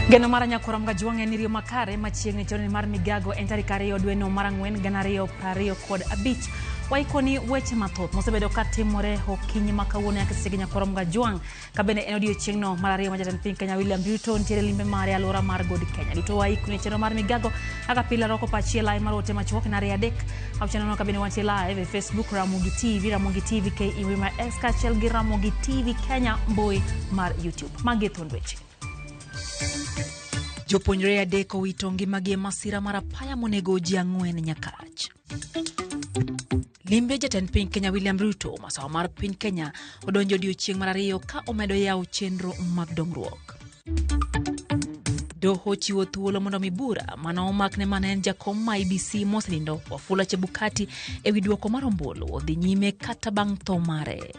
Geno mar Nyakwar Mgajwang' en riyo makare machiegni chenro mar Migago en tarik 2 dweno mar 4 2025. Waikoni weche mathoth mosebedo ka timore okinyi ma kawuono nyaka seche gi Nyakwar Mgajwang' ka bende en odiechieng'no mar ariyo ma jatend piny Kenya William Ruto nitiere limbe mare e alwora mar God Kenya. Duto waikoni chenro mar Migago kaka pile roko pachiel live mar ote machuok en 2 3 6 nono ka bende wantie live e Facebook Ramogi TV, Ramogi TV KE Wima X kaachiel gi Ramogi TV Kenya mbui mar YouTube. Magi e thuond weche. Jopuonjre 3 owito ngimagi e masira mar apaya monego ji 4 Nyakach. Limbe jatend piny Kenya William Ruto masawa mar piny Kenya odonjo odiechieng' mar ariyo ka omedo yawo chenro mag dongruok. Doho chiwo thuolo mondo mi bura mane omakne mane en jakom ma IEBC mosenindo Wafula Chebukati ewi duoko mar ombulu odhi nyime kata bang' tho mare.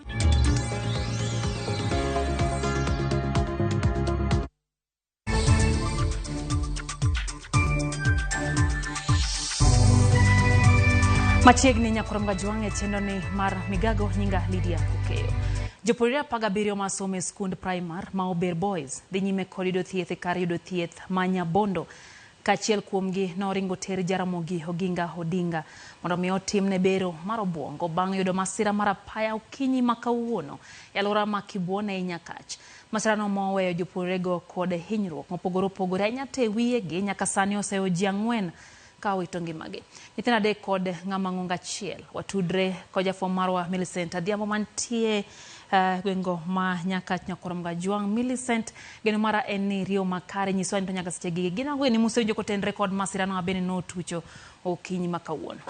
Machiegni Nyakwar Mgajwang' e chenro ni mar Migago, nyinga Lydia Okeyo. Jopuonjre 17 masomo e skund primar ma Ober Boys dhi nyime kod yudo thieth e kar yudo thieth ma Nyabondo. Kaachiel kuomgi noringo ter Jaramogi Oginga Odinga mondo mi otimne bero mar obuongo bang' yudo masira mar apaya okinyi ma kawuono e alwora ma Kibuon ei Nyakach. Masirano moweyo jopuonjrego kod hinyruok mopogore opogore ahinya to e wiyegi nyaka sani oseyo ji 4 ka owito ngimagi. Nyithindo 3 kod ng'ama ng'ongo achiel. Watudre kod jafwambo marwa Millicent Adhiambo mantie gwengo ma Nyakach Nyakwar Mgajwang'. Millicent, geno mara en ni riyo makare nyiswa ni to nyaka seche gi gin ang'o ni musewinjo kotenre kod masirano ma bende notucho okinyi ma kawuono.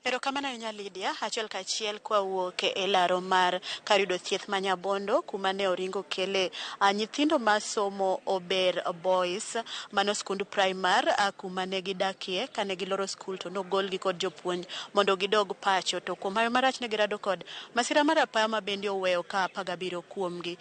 Erokamano ahinya Lydia, achiel kachiel kwawuok e laro mar kar yudo thieth ma Nyabondo kuma ne oringo kele nyithindo masomo Ober Boys, mano skund primar kuma ne gidakie kane giloro skul to nogolgi kod jopuonj mondo gidog pacho, to kuom hayo marach ne girado kod masira mar apaya ma bende oweyo ka 17 kuomgi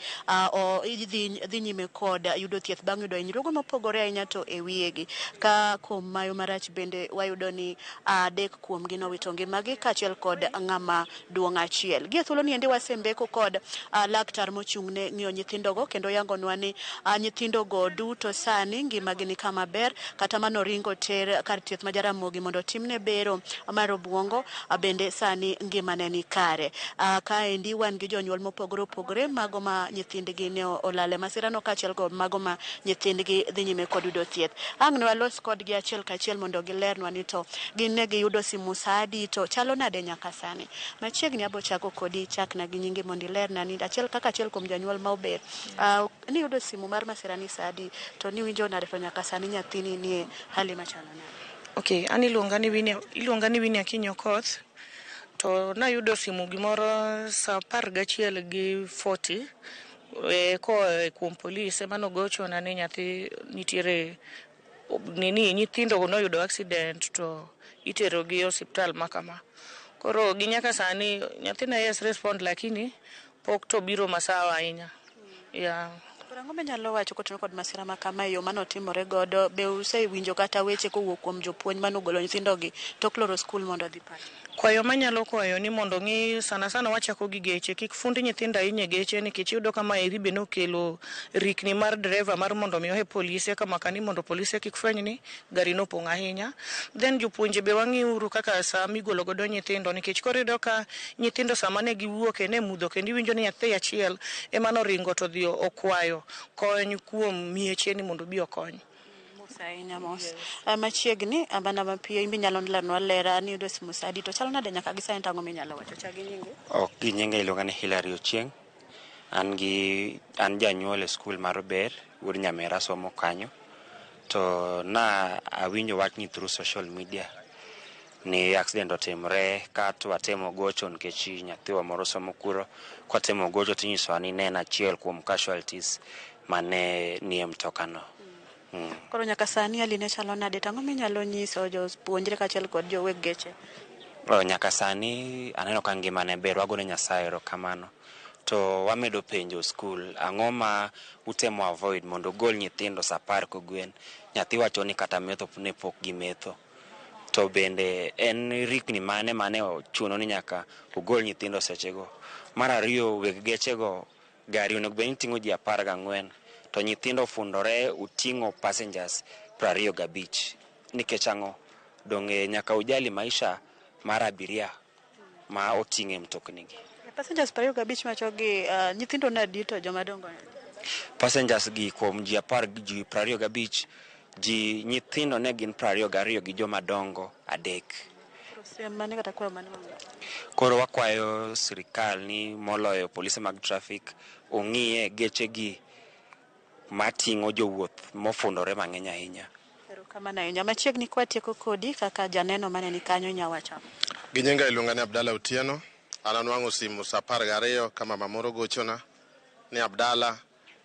dhi nyime kod yudo thieth bang' yudo hinyruoge mopogore ahinya to e wiyegi. Ka kuom mayo marach bende wayudo ni 3 kuomgi nowito ngimagi kaachiel kod ng'ama duong' achiel. Gie thuolo ni endi wasembeko kod laktar mochung' ne ng'iyo nyithindogo kendo yangonwa ni nyithindogo duto sani ngimagi ni kama ber, kata manoringo ter kar thieth ma Jaramogi mondo otimne bero mar obuongo bende sani ngimane ni kare. Kaendi wan gi jonyuol mopogore opogore, mago ma nyithindgi ne olal e masirano kaachiel kod mago ma nyithindgi dhi nyime kod yudo thieth. Ang' ne walos kodgi achiel kachiel mondo gilernwa ni to gin ne giyudo simu sa adi to chalo nade nyaka sani. Machiegni abo chako kodi, chakna gi nyingi mondo ilerna ni achiel kaka achiel kuom janyuol ma Ober. Niyudo simu mar masira ni sa adi to niwinjo nade to nyaka sani nyathini nie hali machalo nade? Okay, an iluonga ni Winnie, iluonga ni Winnie Akinyi Okoth. To nayudo simu gimoro sa 11:40 koa kuom polis ema nogochona ni nyathi nitiere nini nyithindo noyudo accident to itero gi e osiptal ma kama. Koro gi nyaka sani nyathina yes respond lakini pok to biro masawa ahinya. Yeah. Koro ang'o minyalo wacho kotenore kod masira ma kama e yo manotimore godo? Be usewinjo kata weche kowuok kuom jopuonj manogolo nyithindogi tok loro skul mondo odhi pacho? Kwayo manyalo kwayo ni mondo ng'i sana sana wachako gi geche, kik fund nyithindo ahinya e geche nikech iyudo ka maeri be nokelo rikni mar dereva mar mondo mi ohe polise kama kani mondo polise kik fweny ni gari nopong' ahinya. Then jopuonje be wang'iuru kaka sa migolo godo nyithindo nikech koro iyudo ka nyithindo sama ne giwuok ne mudho kendo iwinjo ni nyathi achiel ema noringo to odhi okwayo kony kuom mieche ni mondo obi okony. Mos ahinya mos. Machiegni mana mapiyo imbe inyalo lernwa lera ni yudo simu sa adi to chalo nade nyaka gi sani to ang'o minyalo wacho? Chak gi nyingi. Ok gi nyinga iluonga ni Hilary Ochieng. An gi an janyuol e skul mar Ober, wuod Nyamera somo kanyo. To na awinjo wachni through social media ni accident otimore ka to watemo gocho nikech nyathiwa moro somo kuro. Kwatemo gocho tinyisowa ni ne en achiel kuom casualties mane nie mtokano. Koro nyaka sani hali ne chalo nade to ang'o minyalo nyiso jopuonjre kaachiel kod joweg geche? Nyaka sani aneno ka ngimane ber, wagone Nyasaye erokamano. To wamedo penjo skul, ang'o ma utemo avoid mondo ugol nyithindo sa 10 kogwen? Nyathi wacho ni kata metho ne pok gimetho. To bende en rikni mane mane ochuno ni nyaka ugol nyithindo sechego? Mar ariyo, weg gechego Gari onego bed ni ting'o ji 14 to nyithindo ofundore oting'o passengers 25. Nikech ang'o? Donge nyaka ujali maisha mar abiria ma oting'e mtokni gi. Passengers 25 machogi nyithindo ne adi to joma dongo? Passengers gi kuom ji 10 ji 25 ji nyithindo ne gin 22 gi joma dongo 3. Koro wakwayo sirikal ni moloyo polise mag traffic ong'iye geche gi mating'o jowuoth mofundore mang'eny ahinya. Erokamano ahinya. Machiegni kwatieko kodi kaka janeno mane ni kanyo nyawacho. Gi nyinga iluonga ni Abdalla Otieno. An anwang'o simu saa 12 ka mama moro gochona ni Abdalla,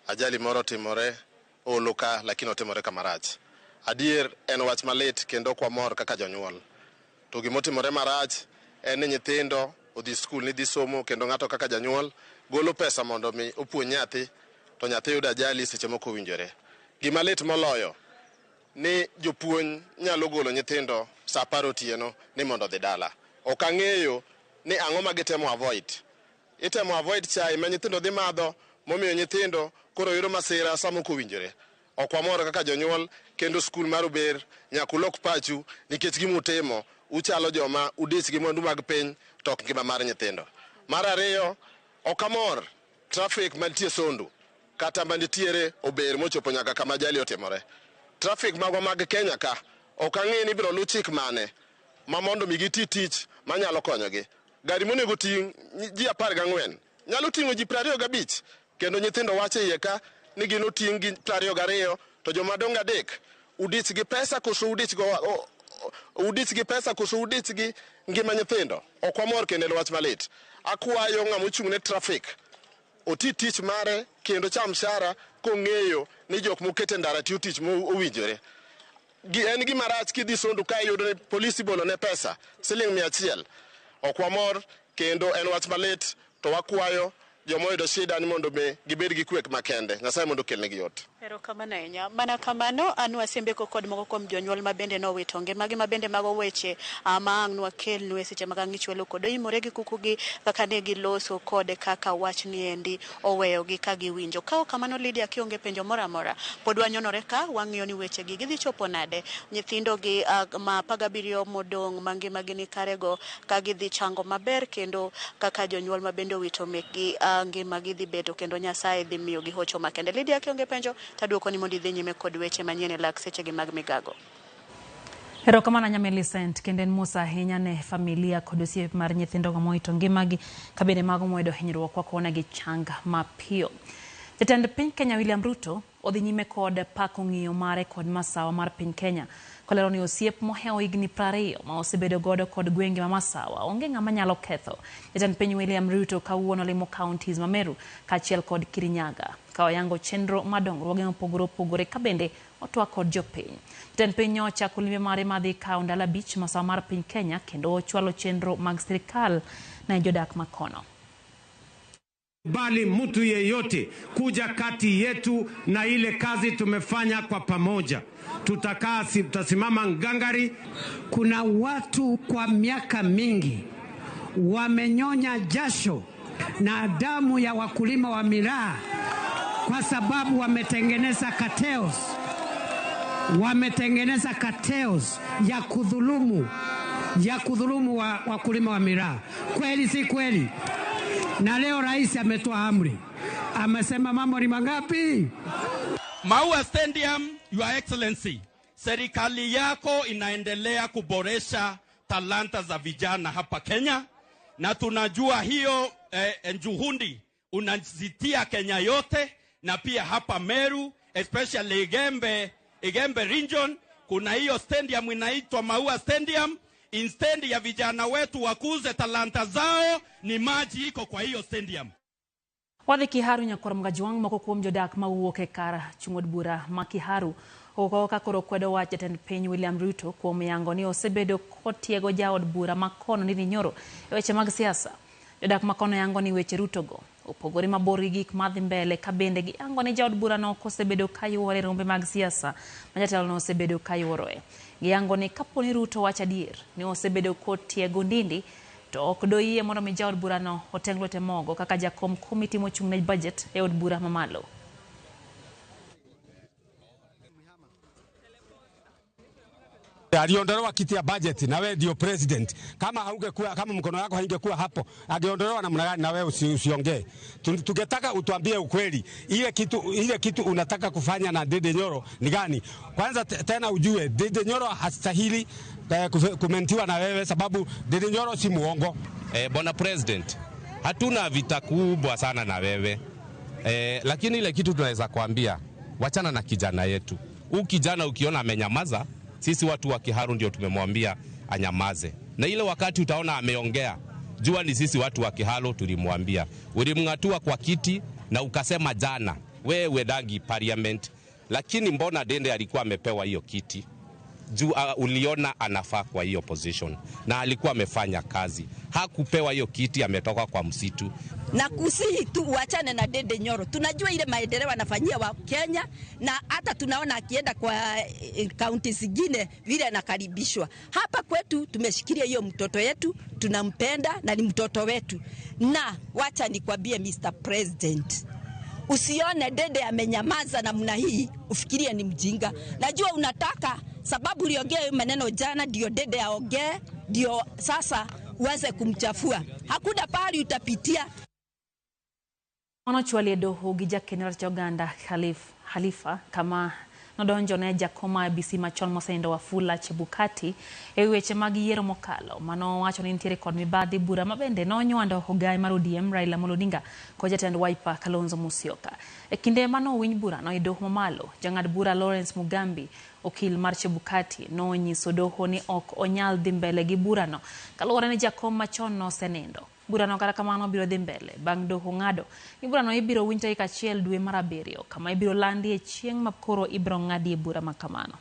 ajali moro otimore Olo ka, lakini otimore kamarach. Adier en wach malit kendo ok wamor kaka jonyuol. To gimotimore marach en ni nyithindo odhi skul ni dhi somo kendo ng'ato kaka janyuol golo pesa mondo mi opuonj nyathi to nyathi yudo ajali seche moko owinjore. Gima lit moloyo ni jopuonj nyalo golo nyithindo saa 10 otieno ni mondo odhi dala. Ok ang'eyo ni ang'o ma gitemo avoid. Itemo avoid chai ma nyithindo dhi madho momiyo nyithindo koro yudo masira sama ok owinjore. Ok wamor kaka jonyuol kendo skul mar Ober nyaka ulok pachu nikech gima utimo uchalo joma udich gi mwandu mag piny to ok ngima mar nyithindo. Mar ariyo, ok amor traffic mantie Sondu kata manitiere Ober mochopo nyaka kama ajali otimore. Traffic magwa mag Kenya ka ok ang'e ni ibiro lu chik mane ma mondo mi giti tich manyalo konyogi. Gari monego ting' ji 14 nyalo ting'o ji 25 kendo nyithindo wacho iye ka ni gin oting' gi 22 to joma dongo 3 udich gi pesa koso udich go udich gi pesa koso udich gi ngima nyithindo. Ok wamor kendo en wach malit. Akwayo ng'ama ochung' ne traffic oti tich mare kendo cham mshahara kong'eyo ni jok mokete ndara tiyo tich mowinjore. En gima rach kidhi Sondu ka iyudo ni polisi bolo ne pesa siling 100. Ok wamor kendo en wach malit to wakwayo joma oyudo shida ni mondo mi gibed gi kwe makende. Nyasaye mondo okelnegi yot. Erokamano ahinya. Mana kamano an wasembeko kod moko kuom jonyuol ma bende nowito ngimagi ma bende mago weche ma ang' nwakelnu e seche mag ang'ich welo kod oimore gi kukugi kaka ne giloso kod kaka wach niendi oweyogi ka giwinjo. Ka ok kamano Lydia, kionge penjo moro amora, pod wanyonore ka wang'iyo ni weche gi gidhi chopo nade. Nyithindo gi ma 17 modong' ma ngimagi ni karego ka gidhi chango maber kendo kaka jonyuol ma bende owito mekgi ngimagi dhi bedo kendo Nyasaye dhi miyogi hocho makende. Lydia, kionge penjo taduoko ni mondo idhi nyime kod weche manyien e lak sechegi mag migago. Erokamano ahinya Millicent, kendo en mos ahinya ne familia kod osiep mar nyithindogo mowito ngimagi ka bende mago moyudo hinyruok wakonegi chang mapiyo. Jatend piny Kenya William Ruto odhi nyime kod pako ng'iyo mare kod masawa mar piny Kenya kolero ni osiep mohewo higni 20 ma osebedo godo kod gwenge ma masawa onge ng'ama nyalo ketho. Jatend piny William Ruto kawuono limo counties ma Meru kaachiel kod Kirinyaga ka oyango chenro mar dongruoge mopogore opogore ka bende otwak kod jopiny. Jatend piny nyochako limbe mare madhi kawo ndalo 5 masawa mar piny Kenya kendo ochwalo chenro mag sirikal ne jodak makono. Bali mtu yeyote kuja kati yetu na ile kazi tumefanya kwa pamoja. Tutakaa, tutasimama ngangari. Kuna watu kwa miaka mingi wamenyonya jasho na damu ya wakulima wa miraa kwa sababu wametengeneza cartels. Wametengeneza cartels ya kudhulumu wakulima wa miraa. Kweli si kweli? Na leo rais ametoa amri. Amesema mambo ni mangapi? Maua Stadium, Your Excellency, serikali yako inaendelea kuboresha talanta za vijana hapa Kenya, na tunajua hiyo juhudi unazitia Kenya yote na pia hapa Meru, especially Igembe region, kuna hiyo stadium inaitwa Maua Stadium. Instead ya vijana wetu wakuze talanta zao, ni maji iko kwa hiyo stadium. Wadhi Kiharu nyakwar Mgajwang' moko kuom jodak mawuok e kar chung' od bura ma Kiharu oko ka koro kwedo wach jatend piny William Ruto kuom yango ni osebedo kotiego jaod bura makono Ndindi Nyoro e weche mag siasa. Jodak makono yango ni weche Ruto go opogore mabor gi gik madhi mbele ka bende giyango ni jaod bura no ok osebedo ka yuore e rombe mag siasa ma jatelono osebedo ka yuoroe. Giyango ni kapo ni Ruto wacho adier ni osebedo kotiego Ndindi To ok doyie mondo mi jaod burano oteng' lwete mogo kaka jakom komiti mochung' ne budget e od bura mamalo. Aliondolewa kiti ya budget na wewe ndio president. Kama haungekuwa, kama mkono wako haingekuwa hapo, angeondolewa namna gani? Na wewe usiongee. Tungetaka utuambie ukweli. Ile kitu unataka kufanya na Ndindi Nyoro ni gani? Kwanza tena ujue Ndindi Nyoro hastahili kumentiwa na wewe, sababu Ndindi Nyoro si muongo. Bwana President, hatuna vita kubwa sana na wewe. Lakini ile kitu tunaweza kuambia, wachana na kijana yetu. Huu kijana ukiona amenyamaza, sisi watu wa Kiharu ndio tumemwambia anyamaze. Na ile wakati utaona ameongea, jua ni sisi watu wa Kiharu tulimwambia. Ulimngatua kwa kiti na ukasema jana, wewe dangi parliament. Lakini mbona Dende alikuwa amepewa hiyo kiti? Juu uliona anafaa kwa hiyo position. Na alikuwa amefanya kazi. Hakupewa hiyo kiti, ametoka kwa msitu. Na kusihi tu uachane na Ndindi Nyoro. Tunajua ile maendeleo anafanyia wa Kenya, na hata tunaona akienda kwa kaunti zingine vile anakaribishwa. Hapa kwetu tumeshikilia hiyo mtoto yetu, tunampenda na ni mtoto wetu. Na wacha nikwambie Mr. President, usione Dende amenyamaza namna hii ufikirie ni mjinga. Najua unataka sababu uliongea maneno jana ndio Dende aongee, ndio sasa uanze kumchafua. Hakuna pahali utapitia. Manochwalie doho gi jaken cha Uganda Khalifa kama nodonjo ne jakom IEBC machon mosenindo Wafula Chebukati e weche mag yiero mokalo. Mano wacho ni nitiere kod mibadhi bura mabende nonywando ogai mar ODM Raila Amolo Odinga kod jatend Wiper Kalonzo Musyoka. E kinde manowinj burano e doho mamalo, jang'ad bura Lawrence Mugambi, okil mar Chebukati, nonyiso doho ni ok onyal dhi mbele gi burano kaluwore ni jakom machon nosenindo. Burano kata kamano biro dhi mbele bang' doho ng'ado ni burano ibiro winj tarik 1 dwe mar 7 kama ibiro landie chieng' ma koro ibiro ng'adie bura ma kamano.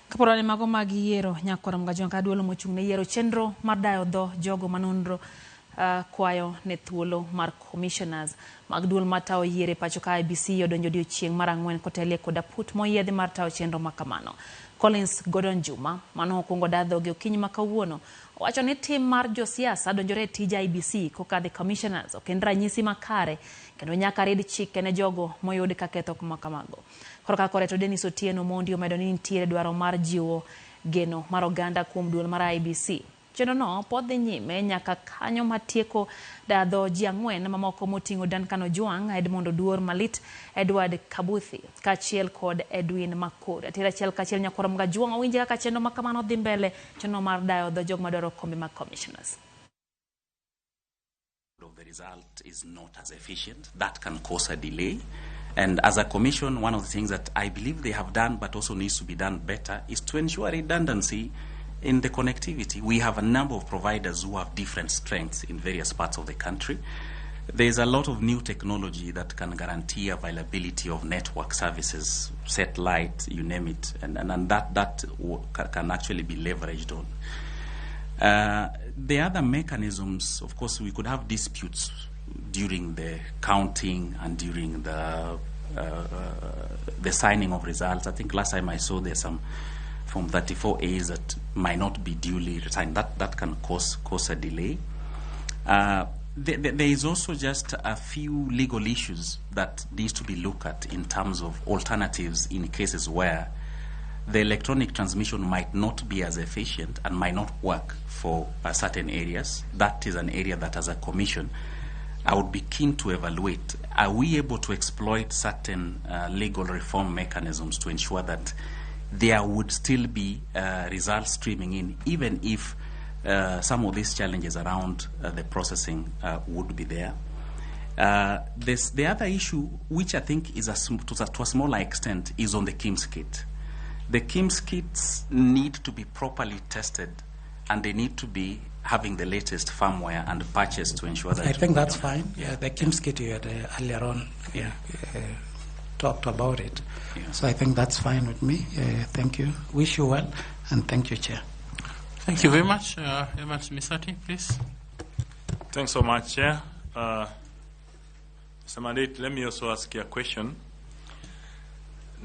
Kaporo ne mago mag yiero nyakwar Mgajwang' ka duolo mochung' ne yiero chenro mar dayo dho jogo manonro kwayo ne thuolo mar commissioners mag duol matayo yiero e pacho ka IEBC odonjo odiochieng' mar 4 kotelie kod aput moyiedhi mar tayo chenro makamano. Collins Gordon Juma mano okwongo daa dhoge okinyi ma kawuono owacho ni tim mar josiasa donjore e tij IEBC kokadhe commissioners ok en ranyisi makare kendo nyaka rid chike ne jogo moyud ka ketho makamago. Korka kore to Dennis Otieno Mondi omedo ni nitiere dwaro mar jiwo geno mar oganda kuom duol mar IEBC. Chenro no pod dhi nyime nyaka kanyo matieko dadho ji 4 mamoko moting'o Duncan Ojwang, Edmond Oduor Malit, Edward Kabuthi kaachiel kod Edwin Makori. Atira achiel kachiel nyakwar Mgajwang' owinje kaka chenro makamano dhi mbele, chenro mar dayo dho jok madwaro kombe mag commissioners. Of the result is not as efficient. That can cause a delay. And as a commission, one of the things that I believe they have done but also needs to be done better is to ensure redundancy in the connectivity. We have a number of providers who have different strengths in various parts of the country. There's a lot of new technology that can guarantee availability of network services, satellite, you name it, and that can actually be leveraged on. The other mechanisms, of course, we could have disputes during the counting and during the signing of results. I think last time I saw there's some Form 34As that might not be duly resigned. That can cause a delay. There is also just a few legal issues that needs to be looked at in terms of alternatives in cases where the electronic transmission might not be as efficient and might not work for certain areas. That is an area that as a commission, I would be keen to evaluate. Are we able to exploit certain legal reform mechanisms to ensure that there would still be results streaming in, even if some of these challenges around the processing would be there. The other issue, which I think is to a smaller extent, is on the KIMS kit. The KIMS kits need to be properly tested, and they need to be having the latest firmware and patches to ensure that. I think that's fine. Yeah, the KIMS kit you had earlier on. Yeah. Talked about it. Yeah. So I think that's fine with me. Thank you. Wish you well, and thank you, Chair. Thank you very much. Evans Misati, please. Thanks so much, Chair. Mr. Mandate, let me also ask you a question.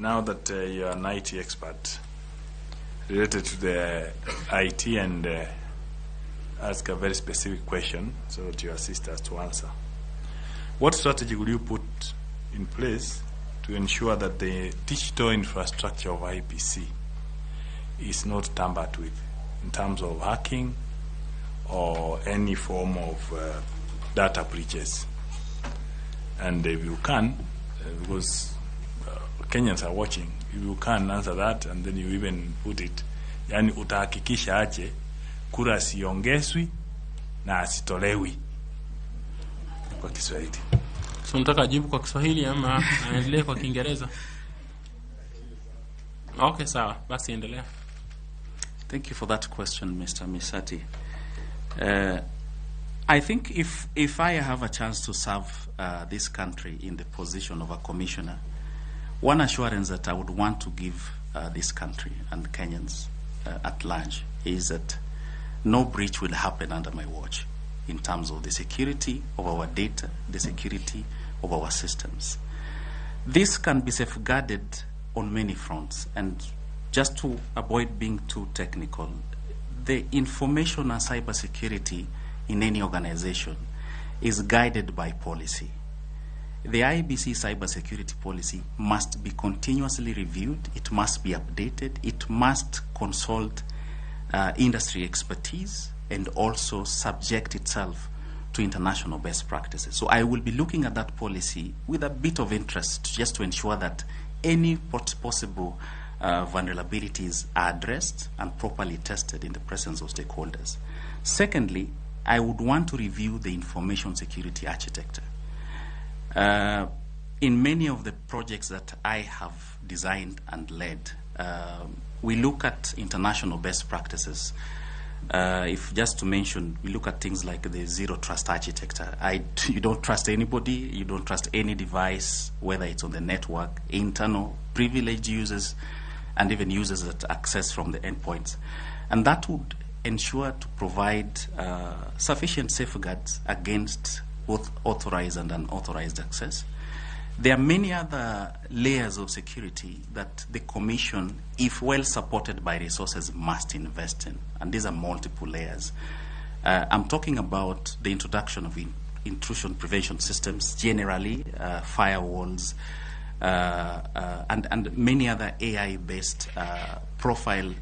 Now that you are an IT expert related to the IT, and ask a very specific question so that you assist us to answer. What strategy will you put in place to ensure that the digital infrastructure of IEBC is not tampered with in terms of hacking or any form of data breaches? And if you can, because Kenyans are watching, if you can answer that and then you even put it, yani utahakikisha aje kura siongezwi na asitolewi kwa Kiswahili. So nataka ajibu kwa Kiswahili ama aendelee kwa Kiingereza? Okay, sawa. Basi endelea. Thank you for that question, Mr. Misati. I think if I have a chance to serve this country in the position of a commissioner, one assurance that I would want to give this country and Kenyans at large is that no breach will happen under my watch in terms of the security of our data, the security of our systems. This can be safeguarded on many fronts, and just to avoid being too technical, the information and cybersecurity in any organization is guided by policy. The IEBC cybersecurity policy must be continuously reviewed, it must be updated, it must consult industry expertise and also subject itself to international best practices. So I will be looking at that policy with a bit of interest just to ensure that any possible vulnerabilities are addressed and properly tested in the presence of stakeholders. Secondly, I would want to review the information security architecture. In many of the projects that I have designed and led, we look at international best practices. If just to mention, we look at things like the zero trust architecture. You don't trust anybody, you don't trust any device, whether it's on the network, internal, privileged users, and even users that access from the endpoints. And that would ensure to provide sufficient safeguards against both authorized and unauthorized access. There are many other layers of security that the Commission, if well supported by resources, must invest in. And these are multiple layers. I'm talking about the introduction of intrusion prevention systems, generally, firewalls, and many other AI-based profile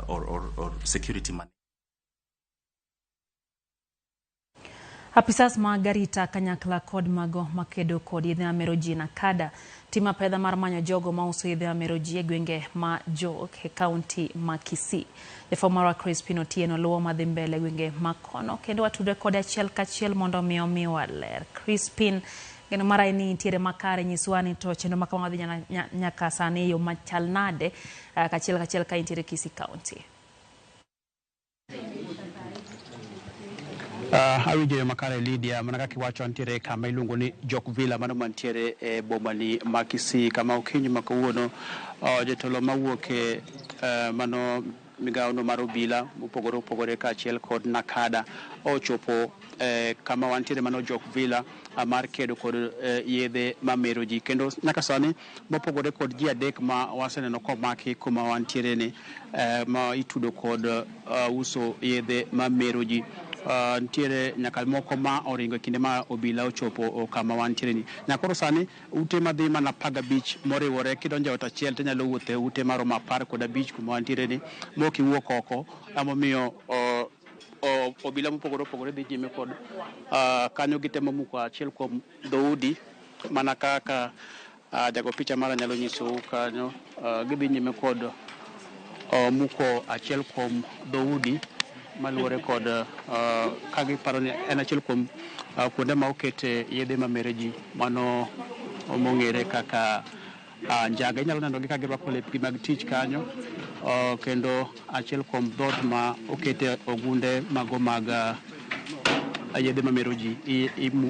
or security management. Apisas mag arita kanyakla kod mago makedo kod yedhe mamero ji NACADA timo apedha mar manyo jogo mauso yedhe mamero ji e gwenge ma Jok e kaunti ma Kisii. Jafwambo marwa Crispin Otieno luwo madhi mbele e gwenge ma kono kendo watudre kode achiel kachiel mondo mi omiwa ler. Crispin, geno mara en ni nitiere makare, nyiswa ni to chenro ma kama dhi nyaka sani e yo machal nade kachiel kachiel ka intiere Kisii County. Awinjo makare Lydia, mana kaka iwacho antiere kama iluongo ni Jok Villa mano mantiere e boma ni ma Kisii, kama okinyi ma kawuono jotelo mawuok e mano migawono mar obila mopogore opogore kaachiel kod NACADA ochopo kama wantiere mano Jok Villa mar kedo kod yedhe mamero ji. Kendo nyaka sani mopogore kod ji adek ma waseneno komaki kuma wantiere ni ma itudo kod uso yedhe mamero ji, nitiere nyaka moko ma oringo e kinde ma obila ochopo kama wantiere ni. Nyakoro sani ute madhi mana 15 moriwore, kidonjo e ot achiel tinyalo wuotho e ute maromo 15 kuma wantiere ni mok iwuok oko. Emomiyo obila mopogore opogore dhi nyime kod kanyo gitemo muko achiel kuom dhoudi mana kaka jago picha mara nyalo nyisou kanyo, gidhi nyime kod muko achiel kuom dhoudi maluwore kod ka giparo ni en achiel kuom kuonde ma okete yedhe mamero ji mano mong'ere kaka njaga. Inyalo nenogi ka girwako lepgi mag tich kanyo, kendo achiel kuom dhoot ma okete ogunde mago mag yedhe mamero ji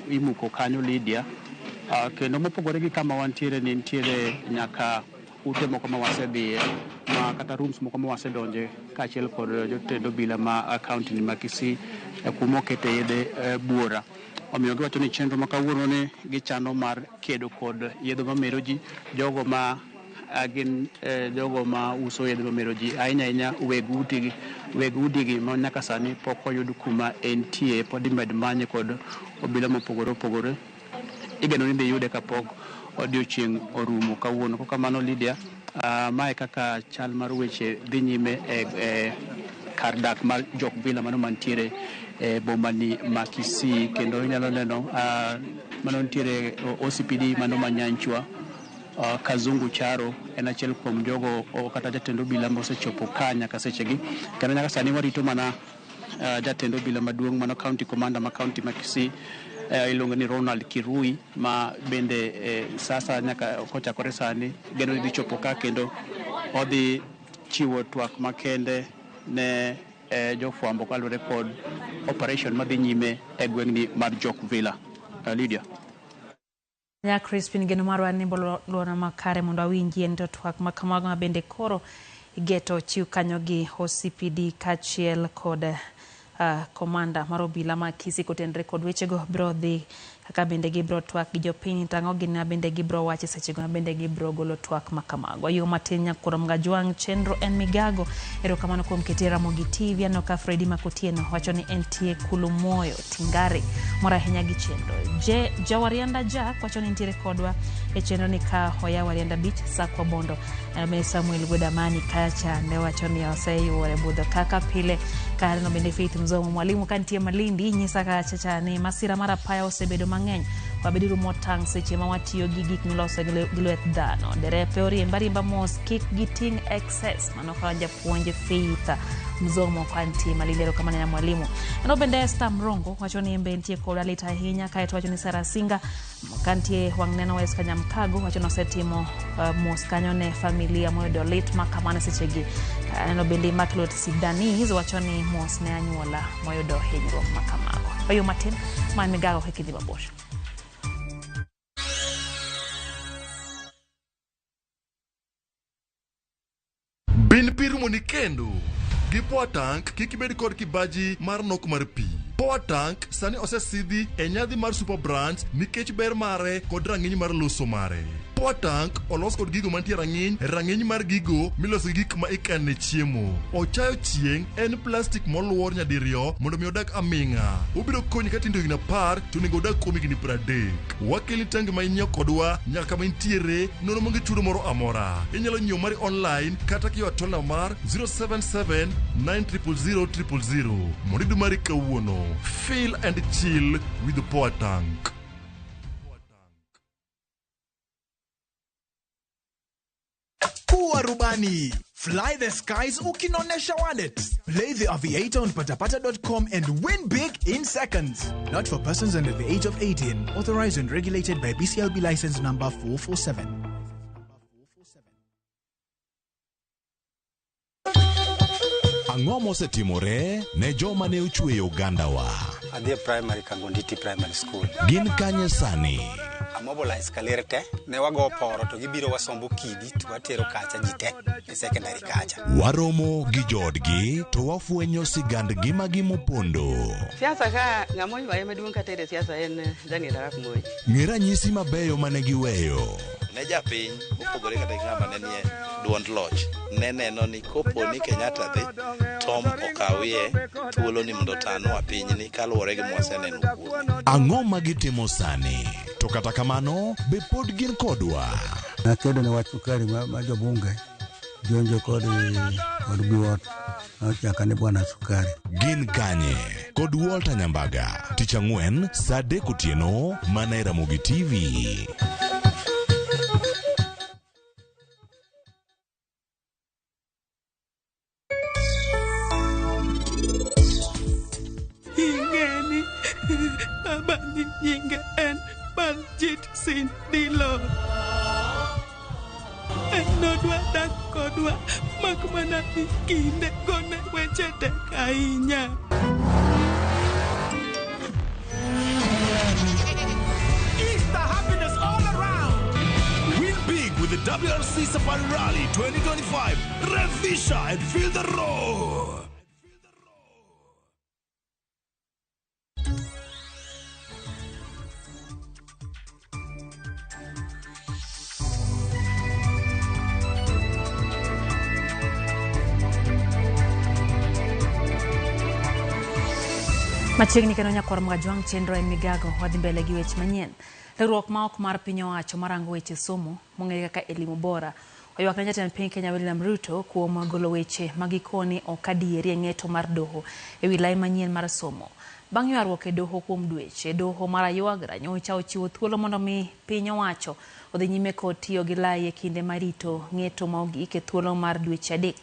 imuko kanyo Lydia. Kendo mopogore gi kama wantiere ni nitiere nyaka ute moko ma wasedhiye ma kata rooms moko ma wasedonje kaachiel kod jotend obila ma kaunti ni ma Kisii kuma okete yedhe buora. Omiyo giwacho ni chenro ma kawuono ni gichano mar kedo kod yedhe mamero ji, jogo ma gin jogo ma uso yedhe mamero ji, ahinya ahinya weg udigi ma nyaka sani pok oyud kuma entie, pod imed manye kod obila mopogore opogore. Igeno ni dhi yude kapok odiochieng' orumo kawuono. Kokamano Lydia, mae kaka chal mar weche dhi nyime e kar dak mar Jok Villa mano mantiere e boma ni ma Kisii, kendo inyalo neno mano nitiere OCPD mano ma Nyanchwa. Kazungu Charo en achiel kuom jogo kata jatend obila mosechopo ka nyaka sechegi, kendo nyaka sani warito mana jatend obila maduong' mano county commander ma county ma Kisii, iluongo ni Ronald Kirui, ma bende sasa nyaka kochakore sani geno ni dhi chopo ka kendo odhi chiwo twak makende ne jofwambo kaluwore kod operation madhi nyime e gweng'ni mar Jok Villa. Lydia. Nya Crispin, geno marwa ni luona makare mondo awinji en to twak ma kamago ma bende koro igeto chiw kanyo gi OCPD kaachiel kod komanda mar obila ma Kisii kotenore kod wechego biro dhi kaka bende gibiro twak gi jopiny tang'o gin bende gibiro wacho sechego ma bende gibiro golo twak ma kamago. Yo matin nyakurom Gajwang' chenro en migago. Erokamano kuom kete Ramogi TV. Aneno ka Fredi Makotieno wacho ni entie Kulumoyo Tingare mor ahinya gi chenro. Je Jawarianda Jack wacho ni nitiere kodwa e chenro ni ka oyaw Arianda Beach Sakwa Bondo. Bende Samuel Gwedamani kacha ne wacho ni oseyuore budho kaka pile. Kaneno bende Faith Mzomo mwalimu kantie Malindi nyisa kacha cha ni masira mar apaya osebedo mang'eny. Wabeduru motang' seche ma watiyo gi gik miloso gi lwet dhano. Derepe oriemba ariemba mos kik giting' excess. Mano ka japuonj Faith Mzomo kantie Malindi. Erokamano ya mwalimu. Ano bende Esther Mrongo wacho ni embe nitie koda lit ahinya. Kaeto wacho ni Sarah Singa kantie wang' neno West Kanyamkago wacho ni osetimo mos kanyo ne familia moyudo lit ma kamano sechegi. Aneno bende Immaculate Sidanis wacho ni mos ne anyuola moyudo hinyruok ma kamago. Oyo matin man migago kik idhi mabor. Bin pi rumoni kendo. Gi Power Tank kik ibed kod kibaji mar nok mar pi. Power Tank sani osesidhi e nyadhi mar Super Brands nikech ber mare kod rang'iny mar loso mare. Power Tank olos kod gigo mantie rang'iny mar gigo miloso gi gik ma ikane chiemo. Ochayo chieng' en plastik moluor nyadiriyo mondo mi odag aming'a. Obiro konyi ka tindo higni 10 to onego odag kuom higni 30. Wakeli tangi ma inyiewo kodwa nyaka kama intiere nono maonge chudo moro amora. Inyalo nyiewo mari online kata kiyo atolna mar 077 900 000 mondo iyud mari kawuono. Feel and chill with the Power Tank. Kuwa rubani. Fly the skies ukinonesha wallet. Play the Aviator on patapata.com and win big in seconds. Not for persons under the age of 18. Authorized and regulated by BCLB license number 447. Ang'o mosetimore ne joma ne ochweyo ogandawa? Adhi e primary Kangonditi Primary School. Gin kanye sani? Amobilize kaler te, ne wago poro to gibiro wasombo kidi to watero kacha ji te e secondary kacha. Waromo gi joodgi to wafwenyo sigand ngimagi mopondo. Siasa ka ng'ama oywaye maduong' katere siasa en Daniel Arap Moi. Ng'e ranyisi mabeyo mane giweyo. Ne japiny mopogore kata gi ng'ama ne nie duond loch ne neno ni kopo ni Kenyatta dhi Tom okawie thuolo ni mondo otanwa pinyni kaluwore gi mwaseneno kuome. Ang'o ma gitimo sani? To kata kamano, be pod gin kodwa? Nakedo ne wach sukari ma jobunge jonjo kod biwot nochaka ni bwana sukari. Gin kanye? Kod Walter Nyambaga, tich ang'wen saa 3 otieno mana e Ramogi TV. Ingeni baba ni nyinge en Baljit Singh Dillon. En nodwa dak kodwa mak mana ni kinde gone weche tek ahinya. Easter happiness all around. Win big with the WRC Safari Rally 2025. Revisha and feel the roar. Machiegni kendo nyakwar Mgajwang' chenro en Migago wadhi mbele gi weche manyien. Riwruok ma ok mar piny owacho marango weche somo mong'ere kaka Elimu Bora oywak ne jatend piny Kenya William Ruto kuom golo weche ma gikoni ok adieri e ng'eto mar doho ewi lai manyien mar somo. Bang' ywaruok e doho kuom dweche, doho mar Aywagra nyocha ochiwo thuolo mondo mi piny owacho odhi nyime kod tiyo gi lai e kinde ma rito ng'eto ma ogik e thuolo mar dweche 3.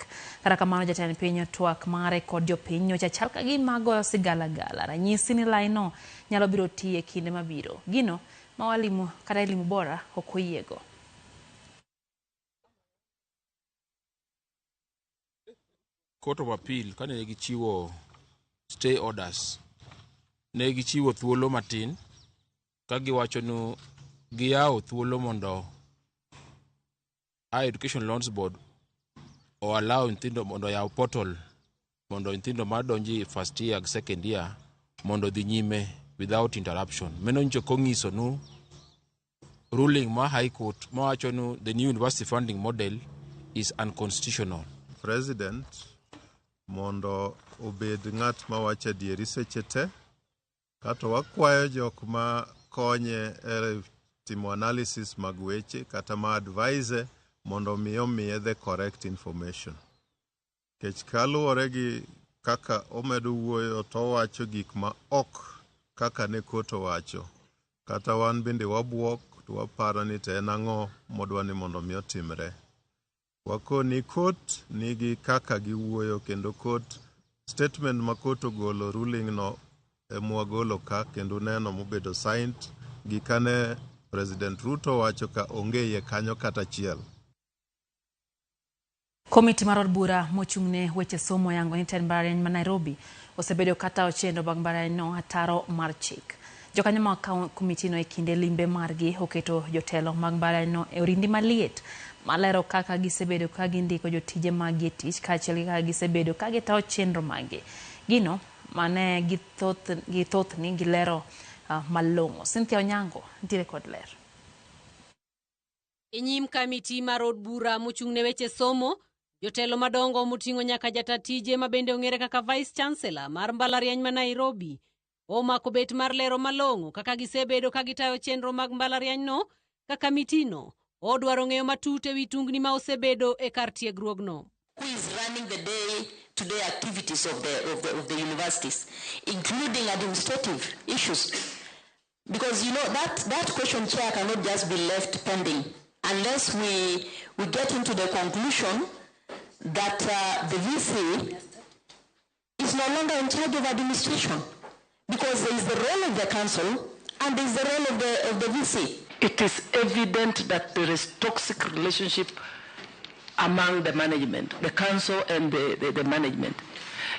Kata kamano jatend piny twak mare kod jopiny nyocha chal ka gima goyo sigalagala ranyisi ni lai no nyalo biro tiyo e kinde mabiro. Gino ma walimu kata Elimu Bora ok oyiego. Court of Appeal kane gichiwo stay orders, ne gichiwo thuolo matin ka giwacho ni giyawo thuolo mondo Higher Education Loans Board o allow nyithindo mondo oyaw portal mondo nyithindo madonjo first year gi second year mondo odhi nyime without interruption. Mano nyicho kong'iso nu ruling ma High Court mawacho ni the new university funding model is unconstitutional. President mondo obed ng'at mawacho adieri seche te, kato wakwayo jok ma konye e timo analysis mag weche kata ma advise mondo mi omiye the correct information. Nikech kaluwore gi kaka omedo wuoyo to owacho gik ma ok kaka ne court owacho. Kata wan bende wabuok to waparo ni to en ang'o modwa ni mondo mi otimre. Wakoni court nigi kaka giwuoyo kendo court statement ma court ogolo ruling no emwagolo ka kendo neno mobedo signed gi kane President Ruto wacho ka onge iye kanyo kata achiel. Komiti mar od bura mochung'ne weche somo yango ni tend mbalariany ma Nairobi osebedo katayo chenro mag mbalariany no ataro mar chik. Jokanyo mag komitino e kinde limbe margi oketo jotelo mag mbalariany no e orindi maliet malero kaka gisebedo ka gindiko jotije maggi e tich kaachiel gi kaka gisebedo ka gitayo chenro maggi. Gino mane githothni gilero malong'o. Cynthia Onyango nitiere kod ler. E nyim kamiti mar od bura mochung'ne weche somo, jotelo madongo moting'o nyaka jata tije ma bende ong'ere kaka Vice Chancellor mar mbalariany ma Nairobi omako bet mar lero malong'o kaka gisebedo ka gitayo chenro mag mbalarianyno ka kamitino odwaro ng'eyo matut ewi tungni ma osebedo e kar tiegruogno. Who is running the day-to-day activities of the universities, including administrative issues? Because you know that question, Chair, cannot just be left pending unless we get into the conclusion that the VC is no longer in charge of administration, because there is the role of the council and there is the role of the VC. It is evident that there is toxic relationship among the management, the council and the management.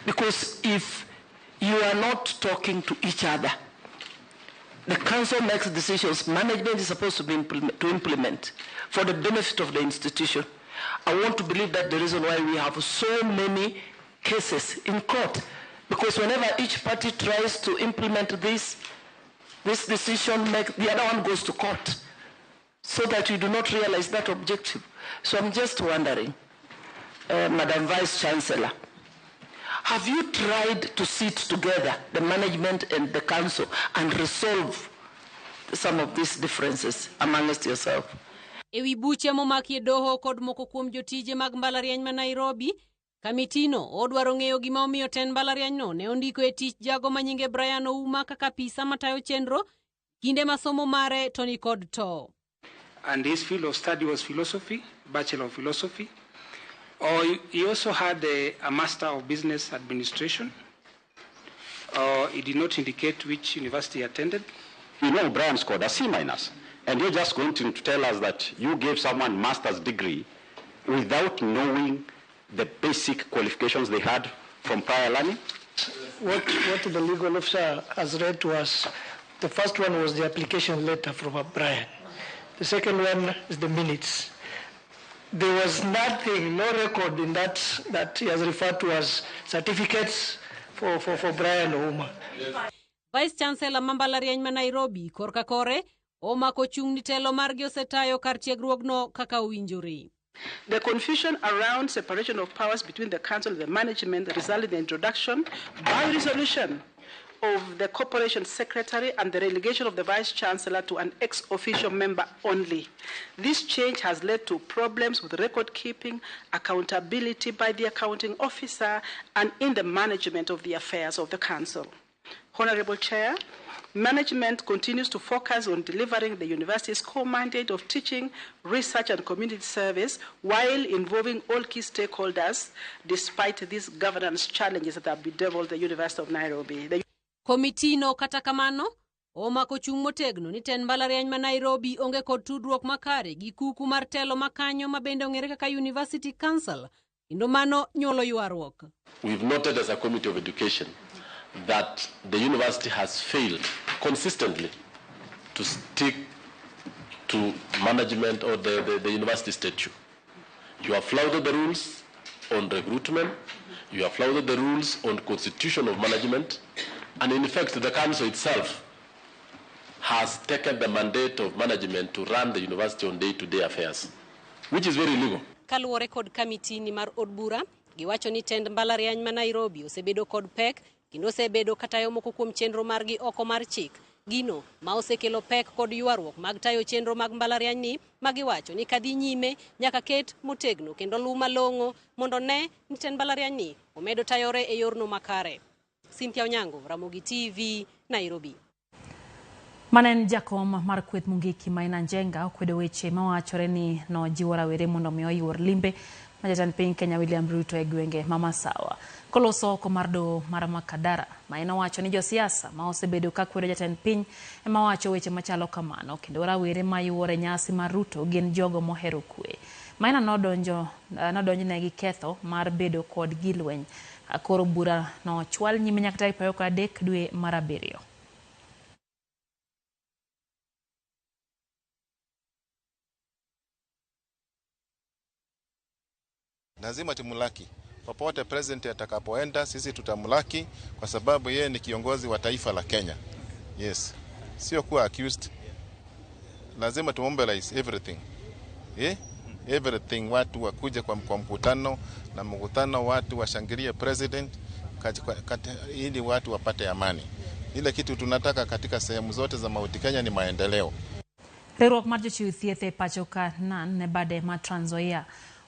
Because if you are not talking to each other, the council makes decisions management is supposed to be to implement for the benefit of the institution. I want to believe that the reason why we have so many cases in court, because whenever each party tries to implement this decision, the other one goes to court, so that you do not realize that objective. So I'm just wondering, Madam Vice Chancellor, have you tried to sit together, the management and the council, and resolve some of these differences amongst yourself? Ewi buche momaki e doho kod moko kuom jotije mag mbalariany ma Nairobi, kamitino odwaro ng'eyo gima omiyo tend mbalarianyno ne ondiko e tich jago manyinge Brian Ouma kaka apisa matayo chenro kinde masomo mare to ni kod to. And his field of study was philosophy, Bachelor of Philosophy. Or he also had a Master of Business Administration. He did not indicate which university he attended. You know Brian scored a C-, and you're just going to tell us that you gave someone master's degree without knowing the basic qualifications they had from prior learning? What the legal officer has read to us, the first one was the application letter from Brian. The second one is the minutes. There was nothing, no record in that he has referred to as certificates for Brian Ouma. Vice Chancellor ma mbalariany ma Nairobi korka kore omako chung' ni telo margi osetayo kar tiegruogno kaka owinjore. The confusion around separation of powers between the council and the management resulted in the introduction by resolution of the Corporation Secretary and the relegation of the Vice Chancellor to an ex-officio member only. This change has led to problems with record keeping, accountability by the accounting officer, and in the management of the affairs of the Council. Honorable Chair, management continues to focus on delivering the university's core mandate of teaching, research, and community service while involving all key stakeholders despite these governance challenges that have bedeviled the University of Nairobi. The Komitino kata kamano omako chung' motegno ni tend mbalariany ma Nairobi onge kod tudruok makare gi kuku mar telo makanyo ma bende ong'ere kaka University Council kendo mano nyuolo ywaruok. We've noted as a committee of education that the university has failed consistently to stick to management or the university statute. You have flouted the rules on recruitment, you have flouted the rules on constitution of management, and in fact the council itself has taken the mandate of management to run the university on day-to-day affairs, which is very illegal. Kaluwore kod kamitini mar od bura, giwacho ni tend mbalariany ma Nairobi osebedo kod pek kendo osebedo katayo moko kuom chenro margi oko mar chik. Gino ma osekelo pek kod ywaruok mag tayo chenro mag mbalariany ni magiwacho ni kadhi nyime nyaka ket motegno kendo luw malong'o mondo ne ni tend mbalariany ni omedo tayore e yorno makare. Cynthia Onyango, Ramogi TV, Nairobi. Mane en jakom mar kweth Mungiki Maina Njenga okwedo weche mawachore ni nojiwo rawere mondo mi oyuor limbe ma jatend piny Kenya William Ruto e gwenge ma Masawa. Koloso oko mar doho mar Makadara, Maina owacho ni josiasa ma osebedo ka kwedo jatend piny ema wacho weche machalo kamano kendo rawere ma yuore nyasi mar Ruto gin jogo mohero kwe. Maina nodonjne gi ketho mar bedo kod gilweny. Koro bura nochwal nyime nyaka tarik 23 dwe mar 7. Lazima tumlaki popote president atakapoenda, sisi tutamlaki kwa sababu yeye ni kiongozi wa taifa la Kenya. Yes, sio kuwa accused. Lazima tumobilize everything. Everything, watu wakuje kwa mkutano na mkutano, watu washangilie president ili watu wapate amani. Ile kitu tunataka katika sehemu zote za Mount Kenya ni maendeleo. Riwruok mar jochiw thieth e pacho ka nan ne bade ma Trans Nzoia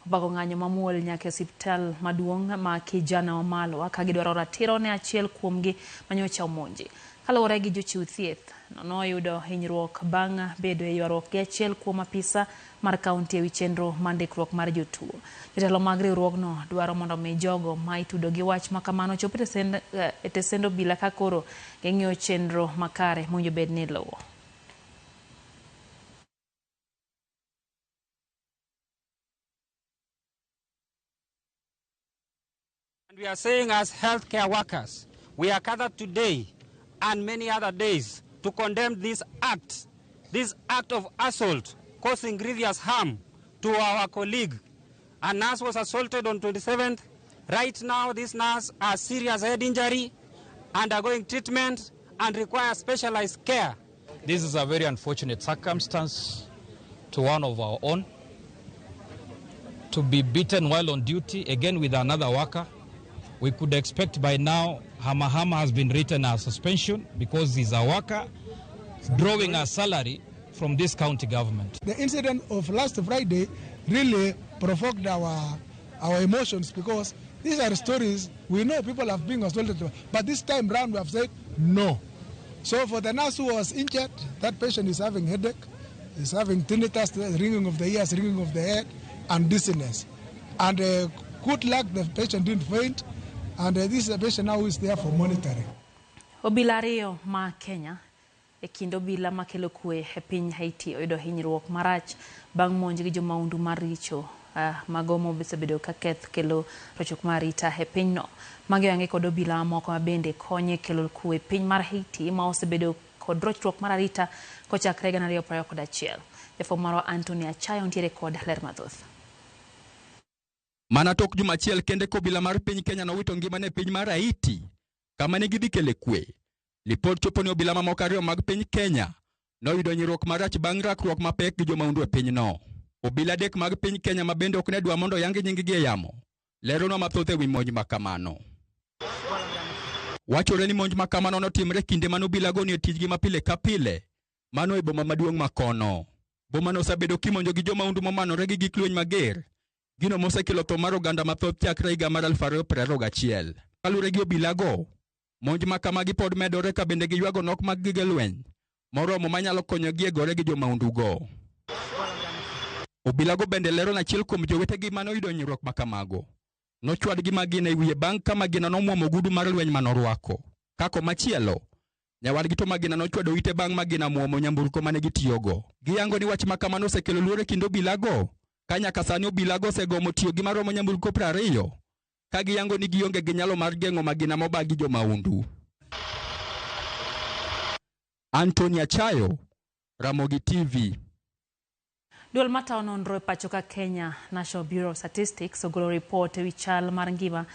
obago ng'anyo mamuol nyaka e osiptal maduong' ma Kijana Wamalwa ka gidwaro ratiro ne achiel kuomgi manyocha omonji. Kaluwore gi jochiw thieth, noyudo hinyruok bang' bedo e ywaruok gi achiel kuom apisa mar kaunti ewi chenro mar ndikruok mar jotuo. Jotelo mag riwruogno dwaro mondo mi jogo ma itudo gi wach ma kamano chop e tesend obila ka koro ging'iyo chenro makare mowinjo bed ni iluwo. We are saying as healthcare workers, we are gathered today and many other days to condemn this act of assault causing grievous harm to our colleague. A nurse was assaulted on 27th. Right now, this nurse has serious head injury, undergoing treatment and requires specialized care. This is a very unfortunate circumstance to one of our own, to be beaten while on duty, again with another worker. We could expect by now Hamahama has been written a suspension because he's a worker drawing a salary from this county government. The incident of last Friday really provoked our emotions because these are stories we know people have been assaulted, but this time round we have said no. So for the nurse who was injured, that patient is having headache, is having tinnitus, ringing of the ears, ringing of the head, and dizziness. And good luck, the patient didn't faint. And this is a patient now who is there for monitoring. Obila ariyo ma Kenya e kind obila makelo kwe e piny Haiti oyudo hinyruok marach bang' monj gi jomaundu maricho mago mosebedo ka keth kelo rochruok mar arita e pinyno. Magi oyangi kod obila mamoko ma bende konye kelo kwe e piny mar Haiti ma osebedo kod rochruok mar arita kochakre 2021. Jafwambo marwa Anthony Achayo ntiere kod ler mathoth. Mana tok juma achiel kende kobila mar piny Kenya nowito ngimane e piny mar Haiti kama ne gidhi kele kwe. Lipot chopo ni obila mamoko ariyo mag piny Kenya noyudo hinyruok marach bang' rakruok mapek gi jomaundu e pinyno. Obila adek mag piny Kenya ma bende ok ne dwa mondo oyang nying-gi e yamo leronwa mathoth ewi monj ma kamano. Wachore ni monj ma kamano notimre kinde mane obilago nie tijgi ma pile ka pile, mano e boma maduong' ma kono. Bomano osebedo kimonjo gi jomahundu momanore gi gik lweny mager, gino mosekelo tho mar oganda mathoth chakre higa mar 2021. Kaluwore gi obilago, monj ma kamagi pod medore ka bende giywago nok mag gige lweny moromo manyalo konyogi e gore gi jomahundugo. Obilago bende lero ni achiel kuom jowetegi mane oyudo hinyruok ma kamago nochwad gi magina e wiye bang' ka magina nomwomo ogudu mar lweny manorwako. Ka komachielo, nyawadgi to magina nochwado ite bang' magina mwomo nyamburko mane gitiyogo. Giyango ni wach ma kamano osekelo luoro e kind obilago, ka nyaka sani obilago osegomo tiyo gi maromo nyamburko 20, ka giyango ni gionge gi nyalo mar geng'o magina moba gi jomahundu. Anthony Achayo, Ramogi TV. Duol matayo nonro e pacho ka Kenya, National Bureau of Statistics, ogolo ripot ewi chal mar ngima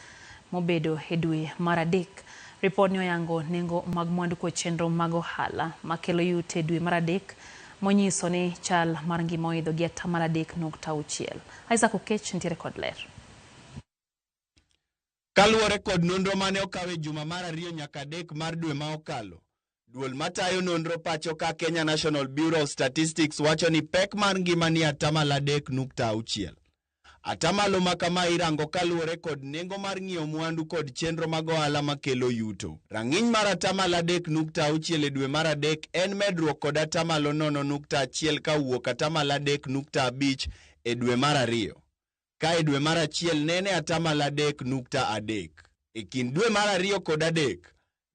mobedo e dwe mar adek. Ripodni oyango nengo mag mwandu kod chenro mag ohala makelo yuto e dwe mar adek monyiso ni chal mar ngima oidho gi atamalo 3.6. Isaac Okech nitiere kod ler. Kaluwore kod nonro mane okaw e juma mar 2 nyaka 3 mar dwe ma okalo, duol matayo nonro pacho ka Kenya National Bureau of Statistics wacho ni pek mar ngima ni atamalo 3.6. Atamalo ma kama irango kaluwore kod nengo mar ng'iewo mwandu kod chenro mag ohala makelo yuto. Rang'iny mar atamalo 3.6 e dwe mar 3 en medruok kod atamalo 0.1 ka owuok atamalo 3.5 e dwe mar 2. Ka e dwe mar 1 nene atamalo 3.3. E kind dwe mar 2 kod 3,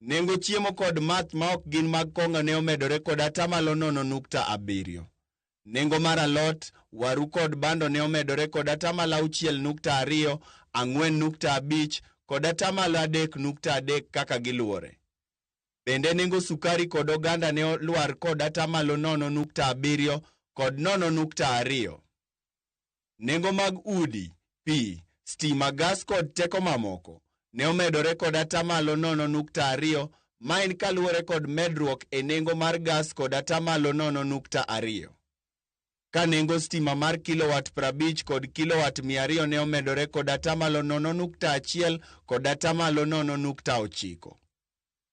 nengo chiemo kod math ma ok gin mag kong'o ne omedore kod atamalo 0.7. Nengo mar alot, waru kod bando ne omedore kod atamalo 6.2, 4.5 kod atamalo 3.3 kaka giluwore. Bende nengo sukari kod oganda ne olwar kod atamalo 0.7 kod 0.2. Nengo mag udi, pi, stima, gas kod teko mamoko ne omedore kod atamalo 0.2, ma en kaluwore kod medruok e nengo mar gas kod atamalo 0.2. Ka nengo stima mar kilowatt 50 kod kilowatt 200 ne omedore kod atamalo 0.1 kod atamalo 0.9.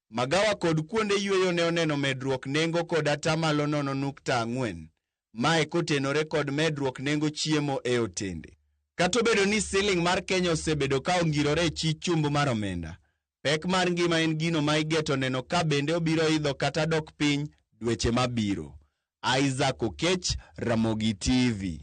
Magawa kod kuonde yweyo ne oneno medruok nengo kod atamalo 0.4. Mae kotenore kod medruok nengo chiemo e otende. Kata obedo ni siling mar Kenya osebedo ka ongirore e chich chumb mar omenda, pek mar ngima en gino ma igeto neno ka bende obiro idho kata dok piny dweche mabiro. Isaac Okech, Ramogi TV.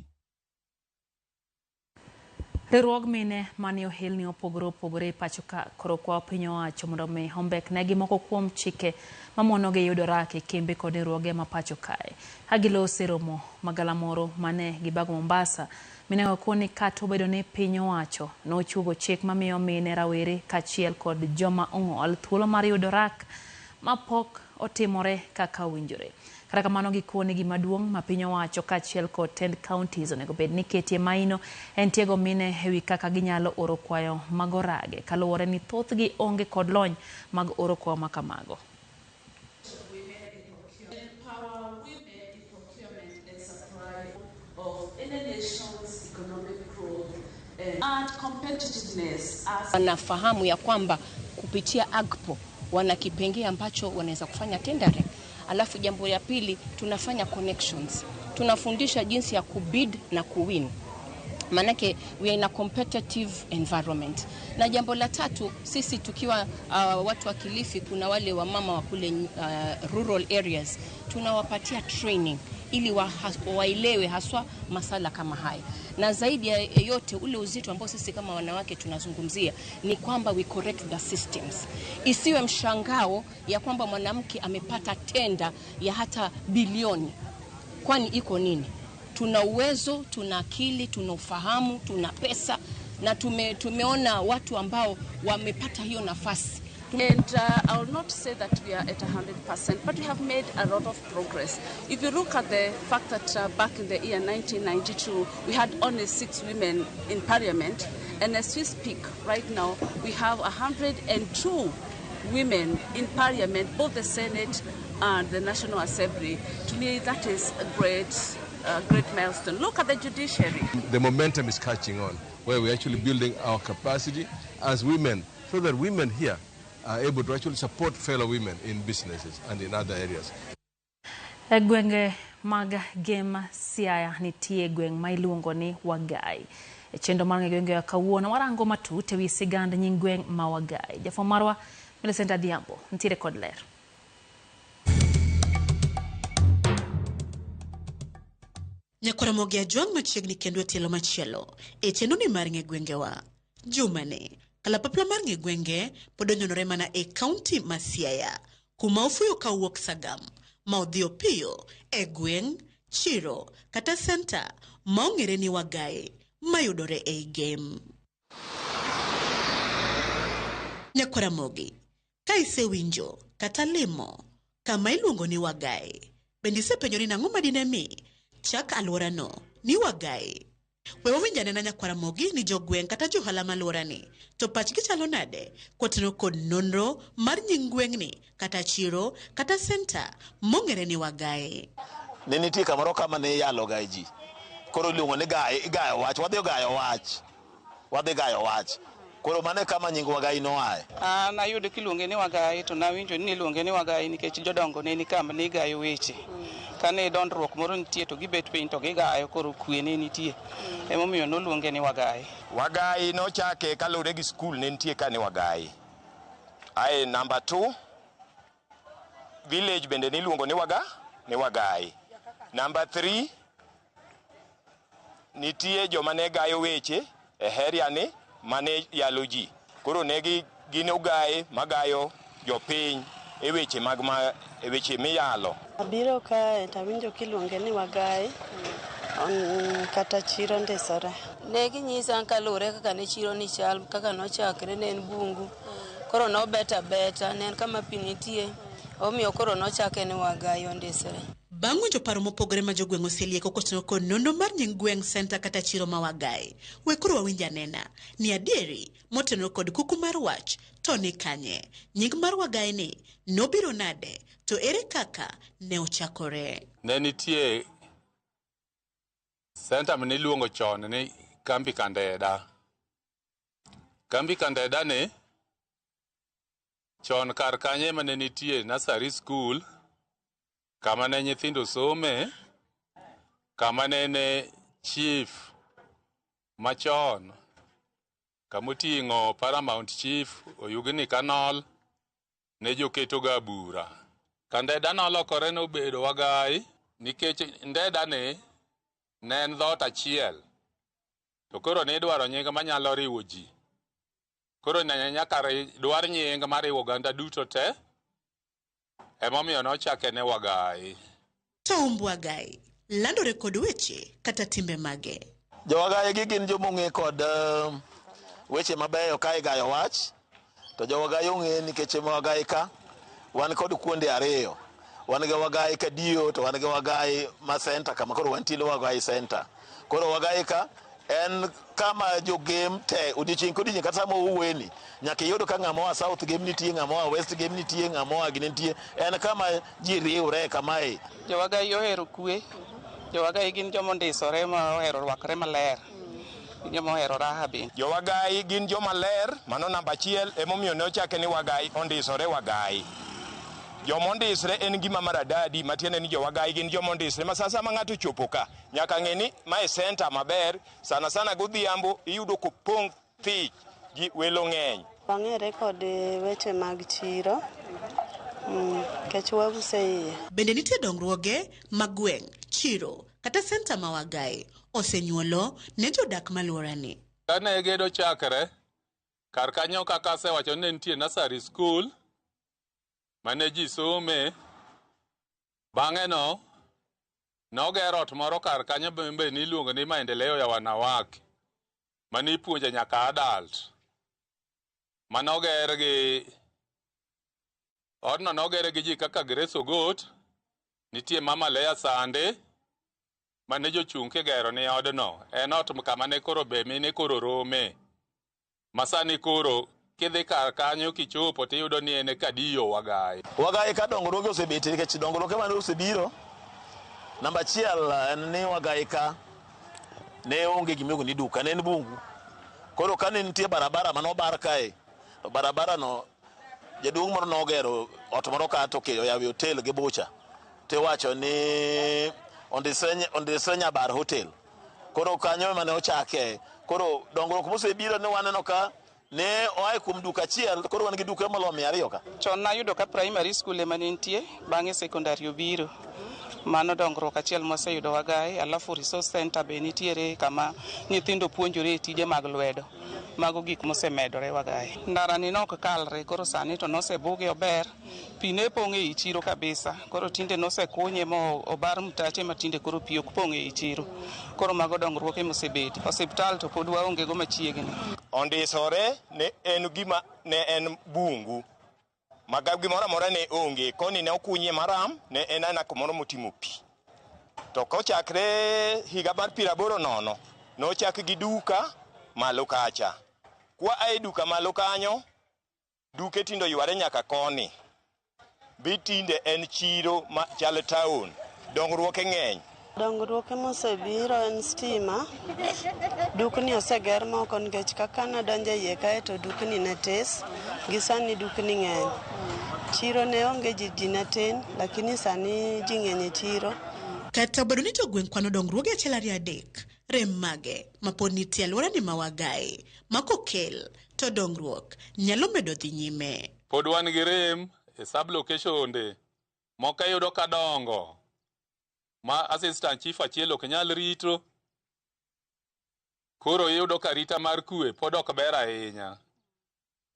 Riwruog mine manie ohelni opogore opogore e pacho ka koro kwayo piny owacho mondo mi ombeknegi moko kuom chike mamonogi yudo rak e kembe kod riwruoge ma pacho kae. Ka giloso e romo magalamoro mane gibago Mombasa, minego koni kata obedo ni piny owacho nochuogo chik mamiyo mine, rawere kaachiel kod joma ong'ol thuolo mar yudo rak mapok otimore kaka owinjore. Kata kamano gikoni gima duong' ma piny owacho kaachiel kod tend counties onego bed ni ketie maino en tiego mine ewi kaka ginyalo oro kwayo mag orage kaluwore ni thothgi onge kod lony mag oro kwayo ma kamago. Wanafahamu ya kwamba kupitia AGPO wana kipengee ambacho wanaweza kufanya tendering. Alafu jambo ya pili, tunafanya connections. Tunafundisha jinsi ya kubid na kuwin. Manake we are in a competitive environment. Na jambo la tatu, sisi tukiwa watu wa Kilifi, kuna wale wamama wa kule rural areas, tunawapatia training ili waelewe haswa masala kama haya. Na zaidi ya yote, ule uzito ambao sisi kama wanawake tunazungumzia ni kwamba we correct the systems. Isiwe mshangao ya kwamba mwanamke amepata tenda ya hata bilioni. Kwani iko nini? Tuna uwezo, tuna akili, tuna ufahamu, tuna pesa, na tumeona watu ambao wamepata hiyo nafasi. And I will not say that we are at 100%, but we have made a lot of progress. If you look at the fact that back in the year 1992, we had only 6 women in parliament, and as we speak right now, we have 102 women in parliament, both the Senate and the National Assembly. To me, that is a great milestone. Look at the judiciary. The momentum is catching on, where we're actually building our capacity as women, so that women here are able to actually support fellow women in businesses and in other areas. E gwenge mag Gem Siaya nitie gweng' ma iluongo ni Wagai. E chenro mar ng'e gwenge wa kawuono warango matut ewi sigand nying gweng' ma Wagai. Jafwambo marwa Millicent Adhiambo nitiere kod ler. Nyakwaramogi Ajwang' machiegni kendo e tielo machielo e chenro ni mar ng'e gwengewa. Jumani, kalapapla mar ng'e gwenge pod onyonore mana e kaunti ma Siaya, kuma ofuyo ka owuok Sagam, ma odhi opiyo e gweng', chiro kata senta ma ong'ere ni Wagai mayudore ei Gem. Nyakwaramogi, ka isewinjo kata limo kama iluongo ni Wagai, bende isepenjori nang'o madine mi chak alworano ni Wagai? We wawinj anena Nyakwaramogi ni jogweng' kata johala malworani to pachgi chalo nade kotenore kod nonro mar nying gweng'ni kata chiro kata senta mong'ere ni Wagai. Ne nitie kamoro kama ne iyalo ga ji. Koro iluongo ni igayo wach, wadhi gayo wach. Wadhi gayo wach. Koro mano e kama nying Wagai noaye. An ayudo kiluonge ni Wagai to nawinjo ni iluonge ni Wagai nikech jodongo ne ni kama ne igayo weche. Kane dondruok moro nitie to gibet piny to gigayo, koro kwe ne nitie. Emomiyo noluonge ni Wagai. Wagai nochake kaluwore gi skul ne nitie ka ni Wagai. Ae number 2, village bende niluongo ni ni Wagai. Number 3, nitie joma ne gayo weche e area ni mane yalo ji. Koro ne gin ogaye magayo jopiny e weche mag ma, e weche miyalo. Abiro kae to awinjo kiluonge ni Wagai, kata chiro ndisore. Ne ginyisa kaluwore kaka ne chiro ni chal, kaka nochakre ne en bungu. Koro nobet abeta, ne en kama pi nitie, omiyo koro nochake ni Wagai ondisore. Bang' winjo paro mopogore ma jogweng' oselieko kotenore kod nonro mar nying gweng' senta kata chiro ma Wagai, we koro wawinj anena ni adieri motenore kod kuku mar wach to ni kanye. Nying mar Wagai ni nobiro nade to ere kaka ne ochakore? Ne nitie senta mane iluongo chon ni Kambi Kandeda. Kambi Kandeda ni chon kar kanyo ema ne nitie nursery school, kama ne nyithindo some, kama ne ne chief machon, kamoting'o Paramount Chief Oyugni Kanol, ne joketoga bura. Kandeda nolokore nobedo Wagai nikech Ndeda ni ne en dhoot achiel, to koro nidwaro nying manyalo riwo ji. Koro ne nyaka dwar nying mariwo oganda duto te, emomiyo nochake ne Wagai. To umb Wagai landore kod weche kata timbe mage? Jo Wagai gi gin joma ong'e kod weche mabeyo ka igayo wach, to jo Wagai ong'e nikech Wagai ka wan kod kuonde ariyo. Wan gi Wagai Kadio to wan gi Wagai ma center kama koro wantie Wagai center. Koro Wagai ka en kama jogem te odiochieng' kodiochieng' kata sama owuoyeni nyaka iyud ka ng'ama oa South Gem nitie, ng'ama oa West Gem nitie, ng'ama oa gini nitie. En kama ji riwre kamae. Jo Wagai ohero kwe. Jo Wagai gin joma ondisore ma ohero rwakre maler. Gin joma ohero raha bende. Jo Wagai gin joma ler, mano namba achiel, emomiyo ne ochake ni Wagai ondisore Wagai. Joma ondisre en gima maradadi, matiende ni jo Wagai gin joma ondisre ma sa ma ng'ato ochopo ka, nyaka ng'e ni mae center maber, sana sana godhiambo iyudo kopong' thich, ji welo ng'eny. Wang'ere kod weche mag chiro, nikech wauso iye. Bende nitie dongruoge mag gweng', chiro kata senta ma Wagai osenyuolo ne jodak malworani? Kane gedo chakre, kar kanyo kaka asewacho ni ne nitie nursery school mane ji some. Bang'e no noger ot moro kar kanyo bende niluongo ni Maendeleo ya Wanawake, mane ipuonje nyaka adult. Manoger gi odno noger gi ji kaka Grace Ogot, nitie Mama Lea Sande mane jochung' kigero ni odno. En ot kama ne koro be mine koro rome. Masani koro kidhi kar kanyo kichopo tiyudo ni en e Kadiyo Wagai. Wagai ka dongruoge osebetie nikech dongruoge mane osebiro. Namba achiel en ni Wagai ka ne onge gima iluongo ni duka, ne en bungu. Koro kane nitie barabara mane obar kae, to barabara no Jaduong' moro nogero ot moro ka to oyawo hotel gi bucha. Tiwacho ni Ondisre Nyabar Hotel. Koro kanyo ema ne ochake. Koro dongruok mosebiro ne waneno ka ne oa kuom duka achiel, koro wan gi duka moloyo 200 ka. Chon nayudo ka primary school ema ne nitie, bang'e secondary obiro. Mano dongruok achiel mwaseyudo Wagai, alafu resource center be nitiere kama nyithindo puonjore e tije mag lwedo. Mago gik mosemedore Wagai. Ndara ni nok kalre, koro sani to nosebuge ober. Pi ne pong' ei chiro kabisa, koro tinde nosekunye mo obar mtache ma tinde koro pi ok pong' ei chiro. Koro mago dongruoke mosebeti. Osiptal to pod waonge go machiegni. Ondisore ne en gima ne en bungu. Maga gimoro amora ne onge, koni ne okunye maram, ne en aena kumoro motimo pi. To kochakre higa mar 80 nochak gi duka malo kacha. Kwa ae duka malo kanyo, duke tindo yware nyaka koni. Bi tinde en chiro ma chal town, dongruoke ng'eny. Dongruoke mosebiro en stima, dukni oseger moko nikech kaka nadonjo e iye kae to dukni ne tis, gi sani dukni ng'eny. Chiro ne onge ji ne tin, lakini sani ji ng'eny e chiro. Kata obedo ni jogweng' kwano dongruoge 1 2 3, rem mage ma pod nitie alworani ma Wagai ma kokel to dongruok nyalo medo dhi nyime. Pod wan gi rem e sub-location de moko iyudo ka dongo ma assistant chief achiel ok nyal rito. Koro iyudo ka rita mar kwe pod ok ber ahinya.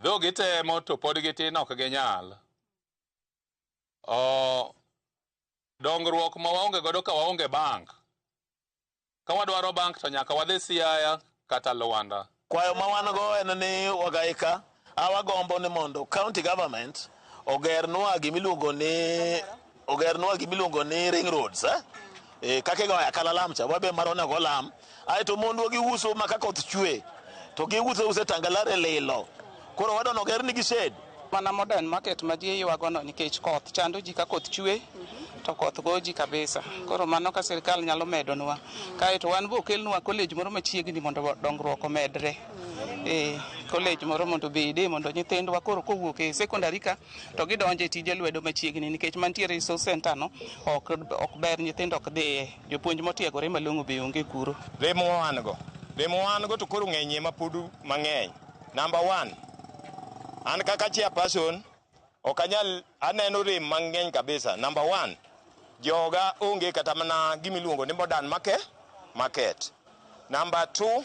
Dho gitemo to pod gitin ok ginyal. Dongruok ma waonge godo ka waonge bank. Ka wadwaro bank to nyaka wadhi Siaya kata Luanda. Kwayo ma wan go en ni Wagai ka, awagombo ni mondo county government ogernwa gimiluongo ni ring roads, kaka igoyo akala lam cha, wabe marwa onego olam. Aeto mondwa giuso ma ka koth chwe to giuso uso tangalare lilo. Koro wadwa ni ogernigi shed. Mana modern market ma ji ywago no nikech koth chando ji ka koth chwe to koth go ji kabisa. Koro mano ka sirikal nyalo medonwa. Kaeto wan bo okelnwa college moro machiegni mondo dongruok omedre. College moro mondo obede mondo nyithindwa koro kowuok e secondary ka to gidonjo e tije lwedo machiegni nikech mantiere resource center no ok ber, nyithindo ok dhiye, jopuonj motiegore malong'o be onge kuro. Rem wan go to koro ng'enyie ma pod mang'eny. Number 1, an kaka chairperson ok anyal aneno rem mang'eny kabisa. Number 1, joga onge kata mana gimiluongo ni modern market. Number 2,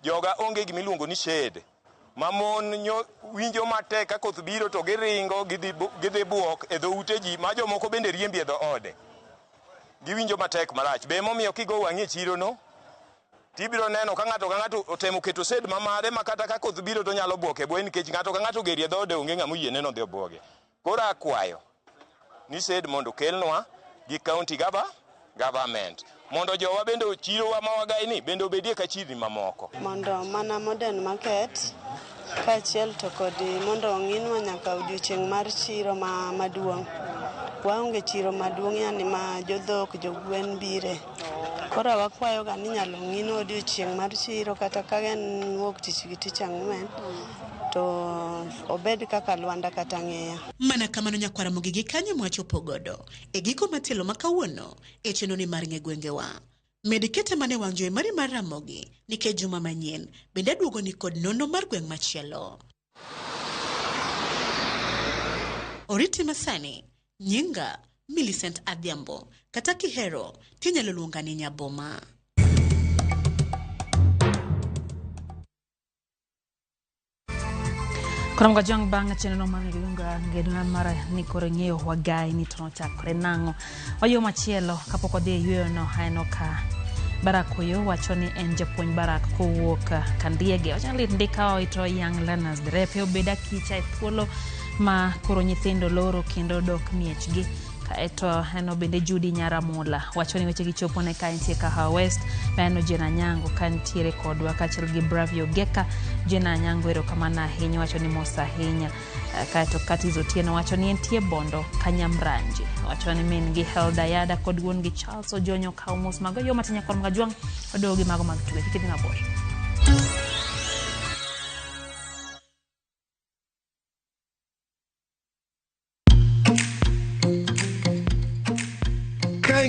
joga onge gimiluongo ni shade. Ma mon winjo matek ka koth biro to giringo gidhi buok e dho ute ji ma jomoko bende riembi e dho ode. Giwinjo matek marach. Be emomiyo kigo wang'i e chiro no, tibiro neno ka ng'ato ka ng'ato otemo keto shed ma mare ma kata ka koth biro to nyalo buok e bwoye nikech ng'ato ka ng'ato ogerie dhoode onge ng'ama oyiene nodhi obuoge. Koro akwayo ni shed mondo okelnwa gi county government mondo jowa bende chirowa ma Wagai ni bende obedie ka chirni mamoko. Mondo mana modern market kaachiel to kod mondo ong'inwa nyaka odiochieng' mar chiro maduong'. Waonge chiro maduong' yani ma jodhok, jogwen bire. Koro wakwayo ga ni inyalo ng'inwa odiochieng' mar chiro kata ka en wuok tich gi tich ang'wen to obed kaka Lwanda kata Ng'eya. Mana kamano nyakwara Ramogi gi kanyo mwachopo godo e giko matielo ma kawuono e chenro ni mar ng'e gwengewa. Med kete mane wang' jowi mari mar Ramogi nikech juma manyien bende aduogo ni kod nonro mar gweng' machielo. Oriti masani, nyinga Millicent Adhiambo, kata kihero tinyalo luonga ni Nyaboma. Koro mga bang' chenro mar ng'e mar ni koro ng'eyo Wagai ni to nochakore nang'o. Wayo machielo kapok odhi e yueyo no aneno ka Barak Oyo wacho ni en japuonj Barak kowuok Kandiege. Wacho ni lit ndika oito Young Learners derepe obed akicha e thuolo ma koro nyithindo loro kendo dok miechgi. Kaeto aneno bende Judy Nyaramula wacho ni weche gichopo ne ka entie Kahawa West. Aneno Jena Nyango ka nitiere kodwa kaachiel gi Bravio Geka. Jena Nyango erokamano ahinya, wacho ni mos ahinya. Kaeto Katis Otieno wacho ni entie Bondo Kanyamranje. Wacho ni min gi Helda Yada kod wuon gi Charles Ojonyo kawo mos mago yo matin nyakor mga jwang' odogo gi mago mag tuge. Kik idhi mabor.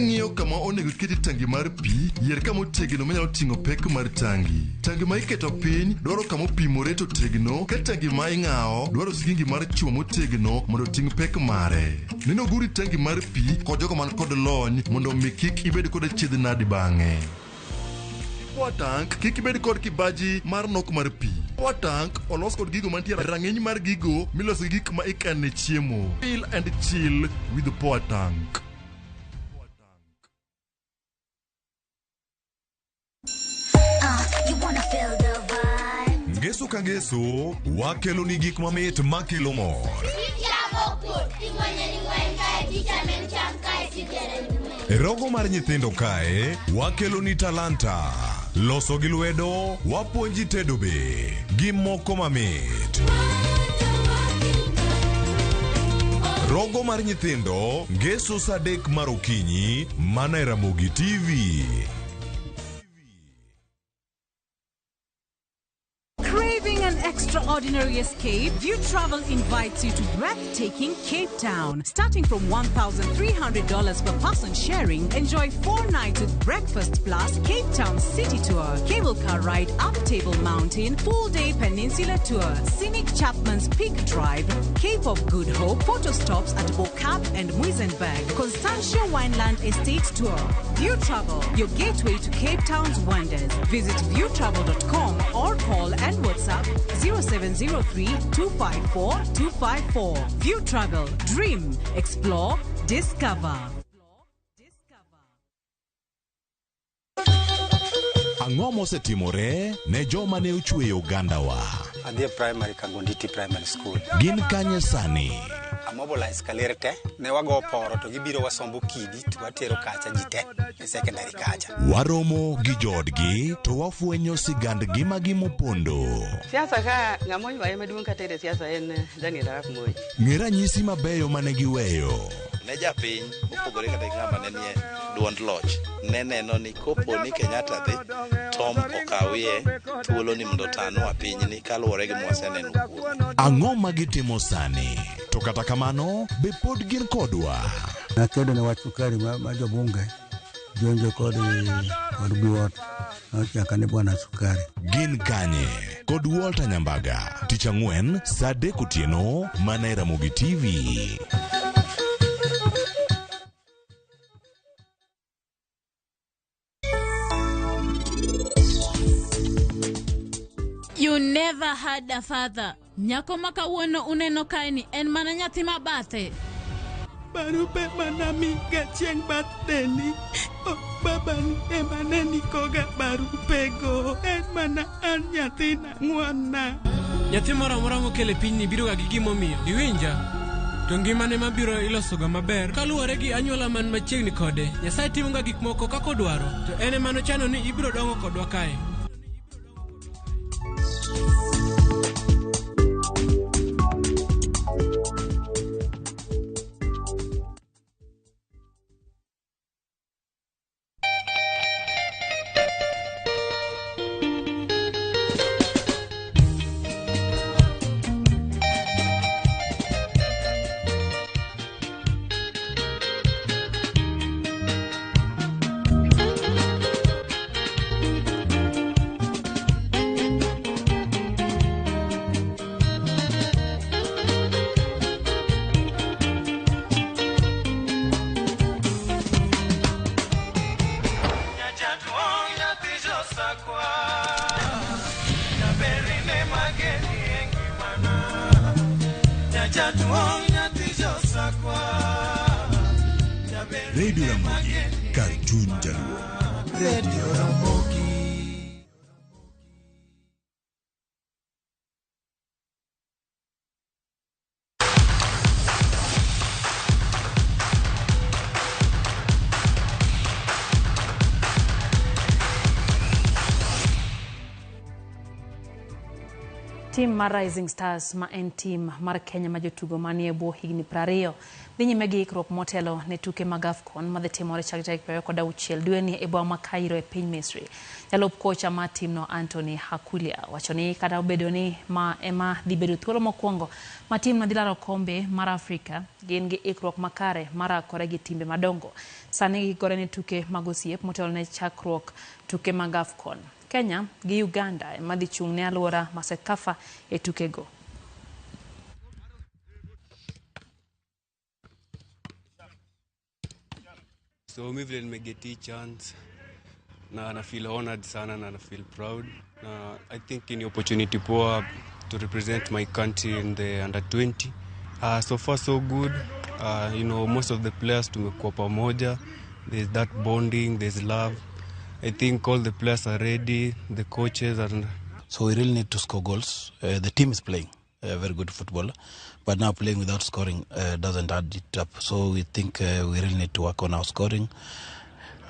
ing'iyo kama onego iketi tangi mar pi, yier kama otegno manyalo ting'o pek mar tangi. Tangi ma iketo piny dwaro kama opimore to tegno, ka tangi ma ing'awo dwaro sigingi mar chuma motegno mondo oting' pek mare. Neno guri tangi mar pi kod jogo man kod lony mondo omi kik ibed kod achiedh nadi bang'e. Power tank kik ibed kod kibaji mar nok mar pi. Power tank olos kod gigo mantie e rang'iny mar gigo miloso gi gik ma ikane chiemo. Feel and chill with the power tank. You wanna feel the vibe. Ngeso ka ngeso, wakeloni gik mamit makelo mor. E rogo mar nyithindo kae, wakeloni talanta. Loso gi lwedo, wapuonji tedo be, gi moko mamit. Rogo mar nyithindo, ngeso saa 3 mar okinyi, mana e Ramogi TV. Craving an extraordinary escape? View Travel invites you to breathtaking Cape Town. Starting from $1,300 per person sharing, enjoy 4 nights with breakfast plus Cape Town City Tour, cable car ride up Table Mountain, full-day peninsula tour, scenic Chapman's Peak Drive, Cape of Good Hope, photo stops at Bo-Kaap and Muizenberg, Constantia Wineland Estate Tour. View Travel, your gateway to Cape Town's wonders. Visit viewtravel.com or call and WhatsApp 0703 254 254. View Travel, dream, explore, discover. Ang'o mosetimore ne joma ne ochweyo ogandawa? Adhi e primary Kagonditi Primary School. Gin kanye sani? Amobilize kaler te, ne wago poro to gibiro wasombo kidi to watero kacha ji te e secondary kacha. Waromo gi joodgi to wafwenyo sigand ngimagi mopondo. Siasa ka ng'ama oywaye maduong' katere siasa en Daniel Arap Moi. Ng'e ranyisi mabeyo mane giweyo. Ne japiny mopogore kata gi ng'ama ne nie duond loch ne neno ni kopo ni Kenyatta dhi Tom okawie thuolo ni mondo otanwa pinyni kaluwore gi mwaseneno kuome. Ang'o ma gitimo sani? To kata kamano, be pod gin kodwa? Nakedo ne wach sukari ma jobunge jonjo kod Biwott nochaka ni bwana sukari. Gin kanye? Kod Walter Nyambaga, tich ang'wen saa 3 otieno mana e Ramogi TV. You never had a father. Nyako ma kawuono uneno kae ni en mana nyathi ma bathe. Barupe manamiga chieng' birthday ni. Oh, babani ema ne ndikoga barupego. En mana an nyathina ng'wonna. Nyathi moro amora mokel e pinyni biroga gi gimomiyo. Iwinja? To ngimane mabiro ilosoga maber kaluwore gi anyuola man machiegni kode. Nyasaye timoga gik moko kaka odwaro, to en ema nochano ni ibiro dongo kodwa kae. Radio Ramogi, kar chuny jaluo. Radio Ramogi. Tim mar Rising Stars ma en tim mar Kenya ma jotugo manie bwo higni 20 Dhi nyime gi ikruok motelo ne tuke mag AFCON madhi timore chakre tarik 26 dweni e boma ma Cairo e piny Misri. Jalup kocha mar timno Anthony Hakulia wacho ni kata obedo ni ma ema dhi bedo thuolo mokwongo ma timno dhi laro kombe mar Afrika, gin gi ikruok makare mar rakore gi timbe madongo. Sani gikore ne tuke mag osiep motelo ne chakruok tuke mag AFCON. Kenya gi Uganda ema dhi chung' ne alwora ma CECAFA e tukego. So mi vile nimeget hii chance na feel honored sana na feel proud na I think ni opportunity poa to represent my country in the under 20. So far so good. Most of the players tumekuwa pamoja. There's that bonding, there's love. I think all the players are ready, the coaches are. So we really need to score goals. The team is playing very good football, but now playing without scoring doesn't add it up. So we think we really need to work on our scoring.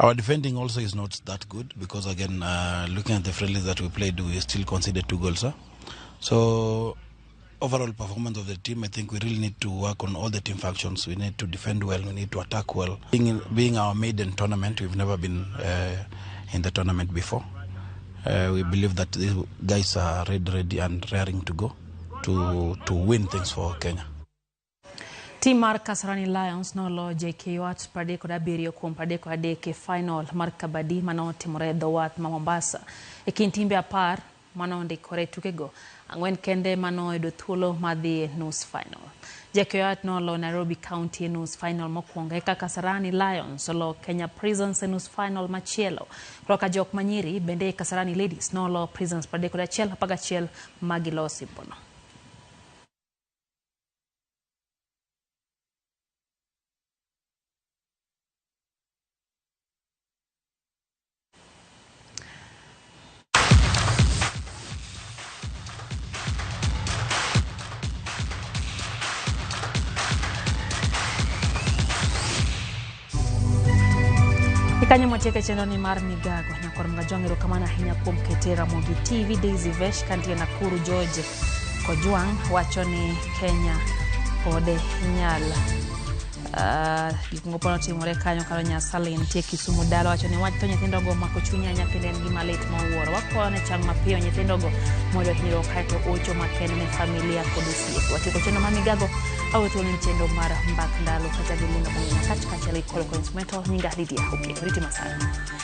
Our defending also is not that good because, again, looking at the friendlies that we played, we still conceded 2 goals. Huh? So overall performance of the team, I think we really need to work on all the team functions. We need to defend well, we need to attack well. Being our maiden tournament, we've never been in the tournament before. We believe that these guys are ready and raring to go to win things for Kenya. Team mar Kasarani Lions nolo JKUAT 37 kuom 33 e final mar kabadi manotimore e dho wath ma Mombasa. E kind timbe 10 manondikore e tukego, 4 kende manoyudo thuolo mar dhi e nus final. JKUAT nolo Nairobi County e nus final mokwongo, eka Kasarani Lions olo Kenya Prisons e nus final machielo. Roka jok manyiri bende Kasarani Ladies nolo Prisons 31 11 magilosi mbono. Kanyo mwatieke chenro ni mar migago nyakwar Mgajwang' erokamano ahinya kuom kete Ramogi TV. Daisy Vesh kantie Nakuru George Kojwang' wacho ni Kenya pod nyal. Gik moko notimore kanyo karo Nyasali nitie Kisumu dala wacho ni wach tho nyithindogo omako chuny ahinya kendo en gima lit mowuoro. Wakwayo ne chang mapiyo nyithindogo mondo hinyruok kaeto ocho makende ne familia kod osiepe. Watieko chenro mar migago awe thuolo ni chenro mar mbak ndalo kata gi Linda Mong'ina kach kaachiel gi Koloko Instrumental. Nyinga Lydia Oke. Oriti masana.